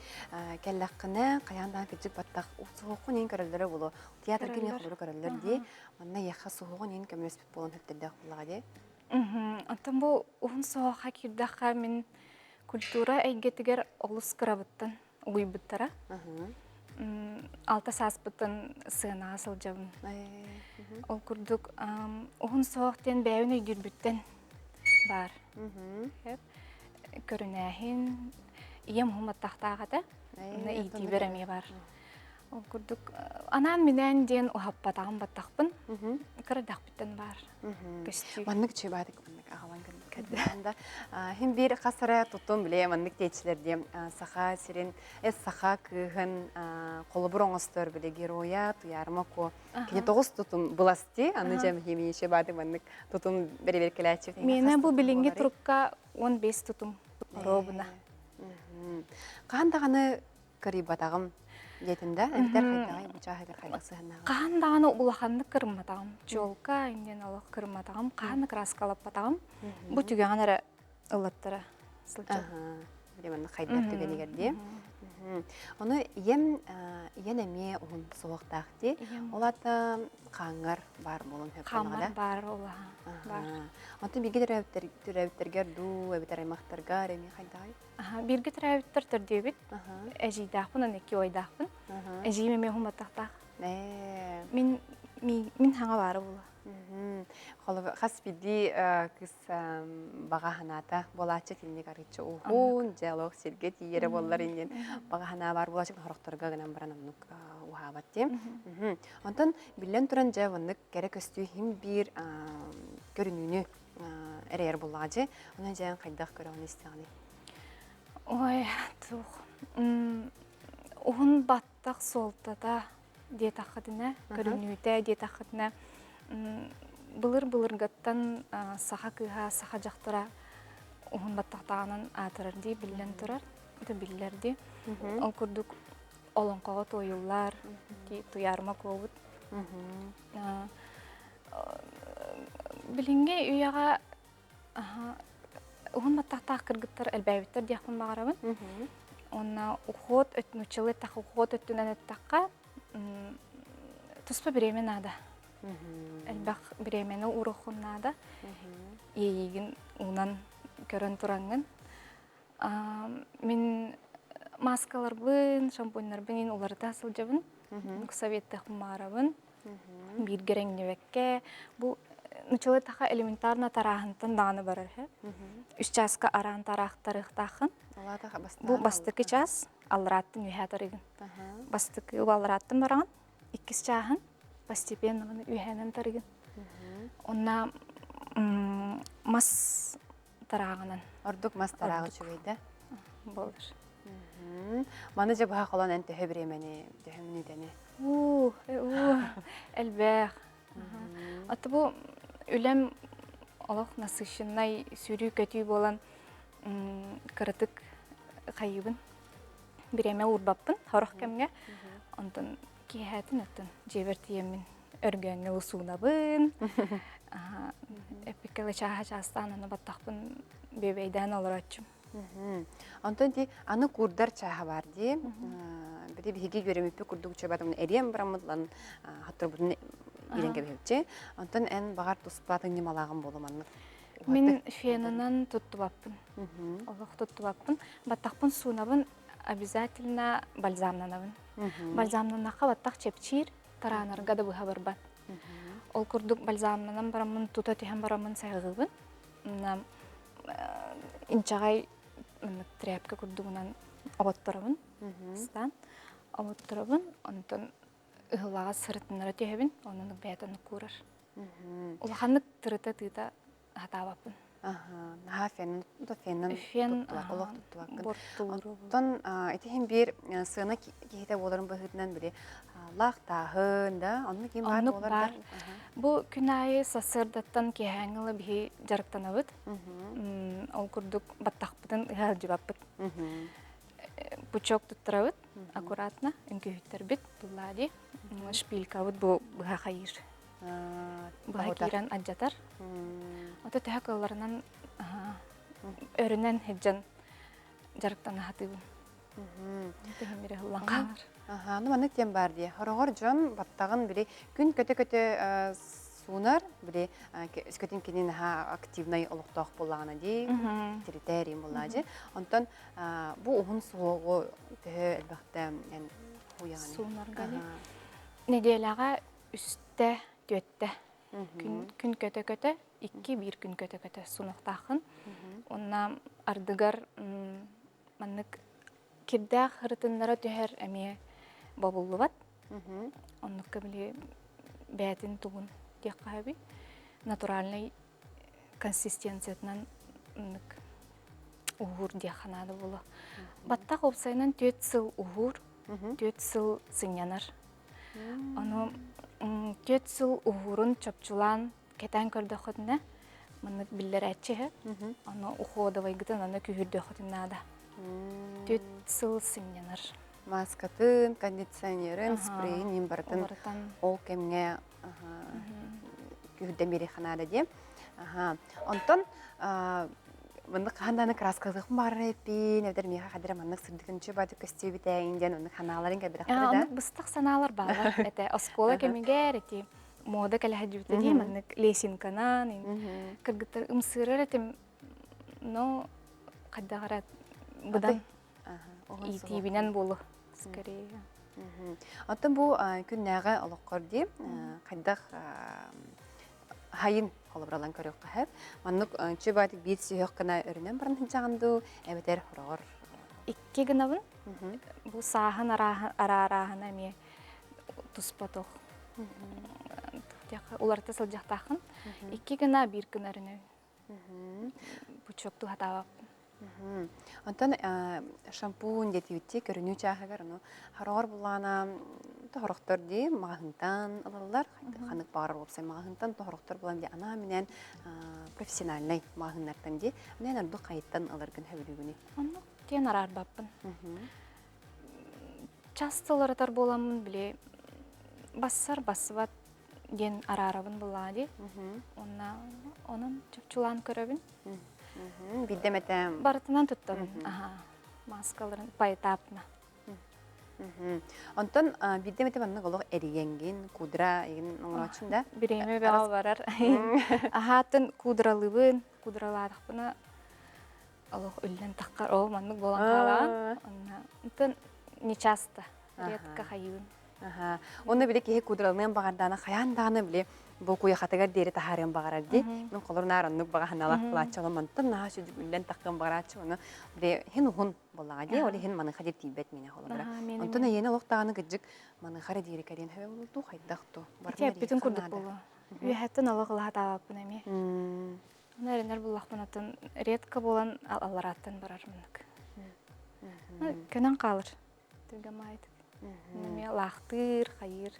кэллэххинэ хайаан даҕаны кырдьык баттах суһуоххун иин көрөллөрө буолуо. Театрга эмиэ холобур көрөллөр дии. Манна эйиэхэ суһуоҕун иин көмөлөспүт буолан хөптөрдөөх буоллаҕа дии. Оттон бу уһун суһуохха киирдэххэ мин культура эйгэтигэр олус кырабыттан угуйбуттара. Алта сааспыттан сыанаҕа сылдьабын. Ол курдук уһун суһуох диэн бэйэбин өйдүүрбүттэн баар. Көрүнээһин, ийэм уһун баттахтаах этэ. Онно иитиибэр эмиэ бар. Ол курдук анаан-минээн диэн уһаппатаҕым баттахпын кырадахпыттан баар көстүү. Маннык чуйбаатык маннык аҕалан көрдөөн да хин биир хас эрэ туттум билээ маннык диэччилэр диэн саха сирин эс саха кыыһын холобур оҥостор биле героя Туйаарма Куо кини тоҕус тутум быласти аны дьэм химиичи бааты маннык тутум бэрэбиэркэлээччи Миэнэ бу билиҥҥи турукка 15 тутум оруобуна. Хаһан даҕаны кырыйбатаҕым диэтин да эбэтэр хайдаҕай бу чааһыгар хайдах сыһаннааҕый Хаһан даҕаны улаханнык кырымматаҕым. Чуолка иннин олох кырымматаҕым, хаһан да кырааскалаппатаҕым. Бу түгэҕин эрэ ыллаттара сылдьар. Били манна хайдар түгэнигэр дии. Ону ийэм ийэн эмиэ уһун суһуохтаах дии. Ол аата хааҥҥар баар буолан сөп Хааммар баар улахан баар. Онтон бииргэ төрөөбүттэргэр дуу, эбэтэр аймахтаргар эмиэ хайдаҕай? Бииргэ төрөөбүттэр төрдүөбүт. Эдьиийдээхпин уонна икки убайдаахпын. Эдьиийим эмиэ уһун-баттахтаах. Мин мин хаҥа баара буолуо. Холобур, хас биирдии кыыс баҕа санаата буолааччы итинник арыычча уһун, дьэ олох сиргэ тиийэрэ буоллар иннин баҕа санаа баар буолааччы хорохторго гынан баран оннук уһаабат дии. Онтон биллэн туран дьэ оннук кэрэ көстүү иһин биир көрүнүүнү эрэйэр буоллаҕа дьэ. Онон дьэ хайдах көрөҕүн истэҕиний? Ой, туох уһун баттах суолтата диэтэххитинэ, көрүнүүтэ диэтэххитинэ, былыр-былыргаттан саха кыыһа, саха дьахтара уһун баттахтааҕынан аатырар дии биллэн турар, это биллэр дии. Ол курдук олоҥхоҕо туойуллар, туйаарыма куобут. Билиҥҥи үйэҕэ уһун баттахтаах кыргыттар элбээбиттэр диэхпин баҕарабын. Уонна уход нууччалыы эттэххэ уход өттүнэн эттэххэ туспа бириэмэ наада. Элбэх бириэмэни ууруоххун наада. Иэйиигин уунан көрөн тураҥҥын. Мин мааскаларбын, шампуннарбын иин уларыта сылдьабын. Советтыахпын баҕарабын. Бииргэ эрэҥнибэккэ, бу нуччалыы таха элементарно тарааһынтан даҕаны барар үһү. Үс чааска араан тараахтарыахтааххын. Бу бастакы чаас алларааттан үөһээ тарыгын. Бастакы алларааттан бараҕын, иккис чааһын постепенно үөһээнэн тарыгын. Онна мас тарааҕынан. Ордук мас тарааҕы үчүгэй да? Буолар. Маны дьэ быһа холон эн төһө бириэмэни, төһө мүнүүтэни? Уу, элбэх. Аты бу үлэм олох насыщеннай сүүрүү-көтүү буолан кыратык хайыыбын. Бириэмэ уурбаппын сорох кэмҥэ. Онтон киэһээтин оттон дьиэбэр тиийэммин өргөөҥҥө усуунабын. Эппиккэ чааһа чаастаан аны баттахпын бүөбэйдээн олорооччум. Онтон ди аны курдар чааһа бар дии. Били биһиги үөрэммиппит курдук үчүгэй эриэн бараммыт хатырбытын иирэн кэбиһэбитчи. Онтон эн баҕар туспа ньымалааҕым буолу маннык. Мин фенынан туттубаппын. Олох туттубаппын. Баттахпын суунабын обязательно бальзамнанабын. Бальзамнаннахха баттах чэпчиир, тараанарга да быһа барбат. Ол курдук бальзамнанан бараммын тута түһэн бараммын сайҕыыбын. Инчэҕэй. Маннык тряпка курдугунан оботторобун. Ыстаан оботторобун. Онтон ыһылаҕа сырытыннара түһэбин. Онон бэйэтэ куурар. Улаханнык тырыта-тыыта хатаабаппын. Наһаа фенин, фенин Фен олох туттубаккын. бортулууру. Оттон ити иһин биир сыана киһитэ буоларын быһыытынан били лаах тааһын да, оннук ким баар Оннук буолар баар. да. Бу күн аайы сарсыардаттан киэһээҥҥи ыла биһи дьарыктанабыт. Ол курдук баттахпытын ыһаалдьыбаппыт. Пучок туттарабыт аккуратно, үҥкүүһүттэрбит буллаа дии. Шпилькабыт бу быһа хайыыр. Быһа киирэн алдьатар. Ото төһө кылларынан өрүнэн сылдьан дьарыктана сатыыбын. Тиһимири ыллан хаалар. Аха, ну маннык диэн баар дии. Хороҕор дьон баттаҕын били күн көтө-көтө суунар, били өскөтүн кини наһаа активнай олохтоох буоллаҕына дии, территориум буоллаҕа дии. Онтон бу уһун суһуоҕу төһө элбэхтэ эн хуйаҕын? Суунарга дии. Нэдиэлэҕэ үстэ, түөттэ. Күн көтө-көтө, икки биир күн көтө-көтө сунуохтааххын. Уонна ардыгар маннык кирдээх ырытыннара түһэр эмиэ бобуллубат. Оннукка били бэйэтин тугун диэххэ сөбүй. Натуральный консистенциятынан маннык уһуур диэххэ наада буолуо. Баттах уопсайынан түөрт сыл уһуур, түөрт сыл сынньанар. Ону түөрт сыл уһуурун чопчулаан кэтээн көрдөххүтүнэ, маннык биллэрээччи үһү. Ону уходовайгытын аны күүһүрдүөххүтүн наада. Түөрт сыл сынньанар. Маскатын, кондиционерын, спрейин иин барытын ол кэмҥэ күүһүрдэн биэриэххэ наада диye. Онтон маннык хаһан даҕаны краскалыахпын баҕарар эппин, эбэтэр миэхэ хадира маннык сырдык баатык көстүбүтэ диэн оннук санааларын кэлбэтэхтэрэ да. Оннук быстах санаалар бааллар. Этэ оскуола кэмигэр ити мода кэлэ сылдьыбыта дии маннык лесенканан кыргыттар ымсыырар этим но хайдах эрэ быдан иитиибинэн буолу скорее. Оттон бу күннээҕи олоххор дии хайдах хайын холобуралан көрүөххэ сөп. Маннык чүбаатык биир сүһүөх гына өрүнэн баран сылдьаҕын дуу, эбэтэр хороҕор? Икки гынабын. Бу сааһын араараһына эмиэ туспа туох уларыта сылдьахтааххын. Икки гына биир гына өрүнэбин. Пучок туһатаабаппын. Онтон шампунь диэтибитти көрүнүү чааһыгар ону хороҕор буллаана тоһорохтор дии маҕаһыынтан ылаллар ханнык баҕарар уопсай маҕаһыынтан тоһорохтор булан дии анаан-минээн профессиональнай маҕаһыыннартан дии минээн ордук хайыттан ыларгын сөбүлүүгүнүй? Оннук диэн араарбаппын. Часто уларытар буоламмын били бассар бассыбат диэн араарабын буллаҕа дии. Уонна онон чопчулаан көрөбүн. Биирдэ эмэтэ Барытынан туттабын. Аха. Маскаларын поэтапно. Онтон биирдэ эмэтэ маннык олох эрийэҥҥин, кудра игин оҥорооччун да? Бириэмэ бөҕө барар. Аһаатын кудралыыбын, кудралаатахпына олох үллэн таххар, ол маннык буолан хаалаҕын. Онно онтон не часто, редко хайыыбын. Онно били киһи кудралыныан баҕардаана хайаан даҕаны били бу куйахатыгар диэри таһаарыан баҕарар дии. Мин холор наар оннук баҕа санаалаах кылааччы олом онтон наһаа сүдүк үллэн таххыан баҕарааччы ону били хин уһун буоллаҕа дии ол иһин маныха диир тиийбэт миэнэ холобура. Онтон эйиэнэ олох даҕаны кырдьык маныха эрэ диэри кэлиэн сөбө буолуо хайдах ту. Ити эппитин курдук буолуо. Үөһэттэн олох ылаһатаабаппын эмиэ. Ону эрэнэр буллахпын атын редко буолан алларааттан барар маннык. Көнөн хаалар. Түргэн маайытык. Эмиэ лаахтыыр, хайыыр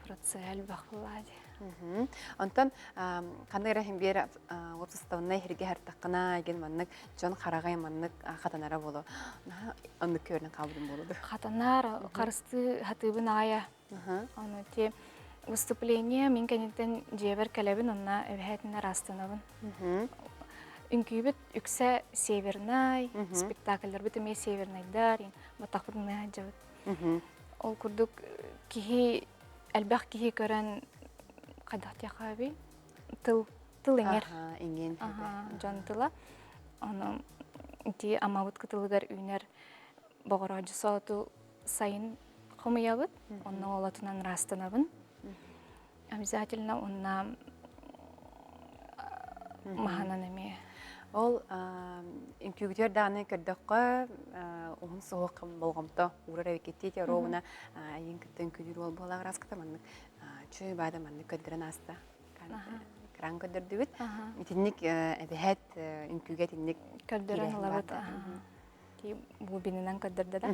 процесс элбэх буоллаа дии. Онтон ханнык эрэ иһин биэр уопсастыбаннай иһиргэ хартаххына игин маннык дьон хараҕай маннык хатанара буолуо. Оннук көрүнэн хаалбытым буолуо. Хатанар, харыстыы хатыыбын аайа. Ону ти выступление мин кэнниттэн дьиэбэр кэлэбин, онно эбэһээтин арастанабын. Үҥкүүбүт үксэ севернай, спектакльларбыт эмиэ севернайдар, батахпытын сылдьабыт. Ол курдук киһи элбэх киһи көрөн хайдах диэххэ тыл тыл иҥэр. Иҥин. Дьон тыла. Ону ити амабыт кытылыгар үүнэр боҕороодьу сооту сайын хомуйабыт, онно олотунан ыраастанабын. Обязательно онна маһанан эмиэ. Ол үҥкүүгүтүгэр даҕаны көрдөххө, уһун суһуох болҕомто уурар эбиккитти ити оруобуна айын кытта үҥкүүлүүр уол буолаҕар араската маннык чү баада маннык көрдөрөн ааста. Экран көрдөрдүбүт. Итинник эбэһэт үҥкүүгэ итинник көрдөрөн ылабыт. Бубинынан көрдөрдө да.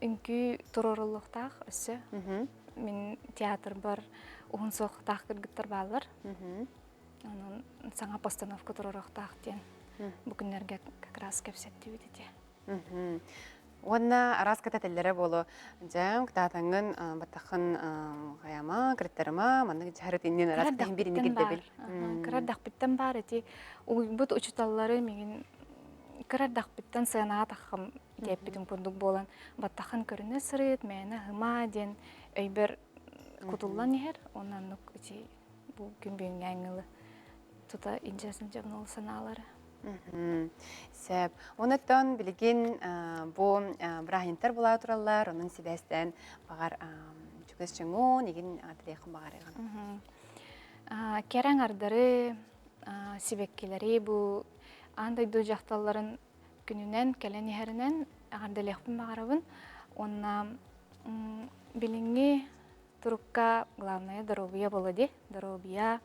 Үҥкүү туруоруллуохтаах өссө. Мин театрбар уһун суохтаах кыргыттар бааллар. Онон саҥа постановка туруоруохтаах диэн бу күннэргэ как раз кэпсэттибит ити. Уонна араас кэтэтэллэрэ буолуо. Дьэм, кытаатаҥҥын баттаххын хайама, кырыттарыма, маннык дьаһарыт иннин араас киһин биир инник ирдэбил. Кыра эрдэхпиттэн баар ити угуйбут учуталлары мигин кыра эрдэхпиттэн сыанаҕа таххам диэппитим курдук буолан баттаххын көрүнэ сырыт, мээнэ ыһыма диэн өйбөр кутуллан иһэр. Уонна оннук ити бу күн бүгүҥҥээҥҥи ылы тута илдьэ сылдьабын ол санаалары. Сөп. Онуттан билигин бу бырааһынньыктар була тураллар, онон сибээстээн баҕар чугас дьоҥун, игин аатырыаххын баҕарыаҕын. Кэрэ аҥардары, сибэккилэри бу аан дойду дьахталларын күнүнэн кэлэн иһэринэн эҕэрдэлиэхпин баҕарабын. Уонна билиҥҥи турукка главное доруобуйа буолуо дии. Доруобуйа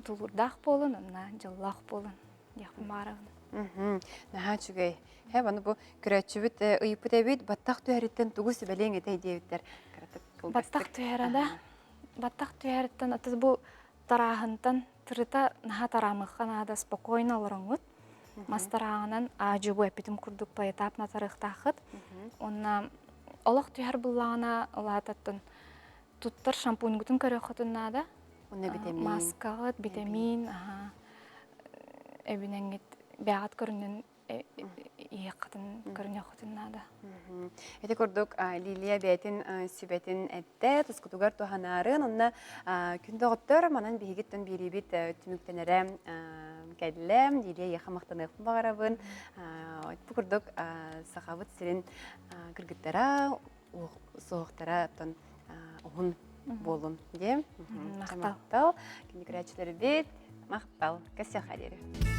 тулуурдаах буолун, онно дьоллоох буолун диэхпин баҕарабын. Наһаа үчүгэй. Һэ, аны бу көрөөччүбүт ыйыппыт эбит, баттах түһэриттэн тугу сүбэлиэҥ этэй диэбиттэр. Кыратык Баттах түһэрэ да, баттах түһэриттэн аты бу тарааһынтан тырыта наһаа тараамыахха наада, спокойно олороҥҥут. Мас тарааҕынан аадьу эппитим курдук поэтапно тарыахтааххыт. Уонна олох түһэр буллаҕына улаататтан туттар шампуньгутун көрүөххүтүн наада. Уонна витамин. Маскаҕыт, витамин, аха эбинэҥҥит бэйэҕит көрүнэн иһиэххитин, көрүнүөххүтүн наада. Ити курдук Лилия бэйэтин сүбэтин эттэ, тускутугар туһанаарын, онно күн доҕоттор, манан биһигиттэн биэриибит түмүктэнэрэ кэллэ. Лилия эйиэхэ махтаныахпын баҕарабын. Бу курдук Сахабыт сирин кыргыттара, суохтара оттон уһун буолун диэн. Махтал. Күндү көрөөччүлэрбит, махтал. Кэссиэххэ диэри.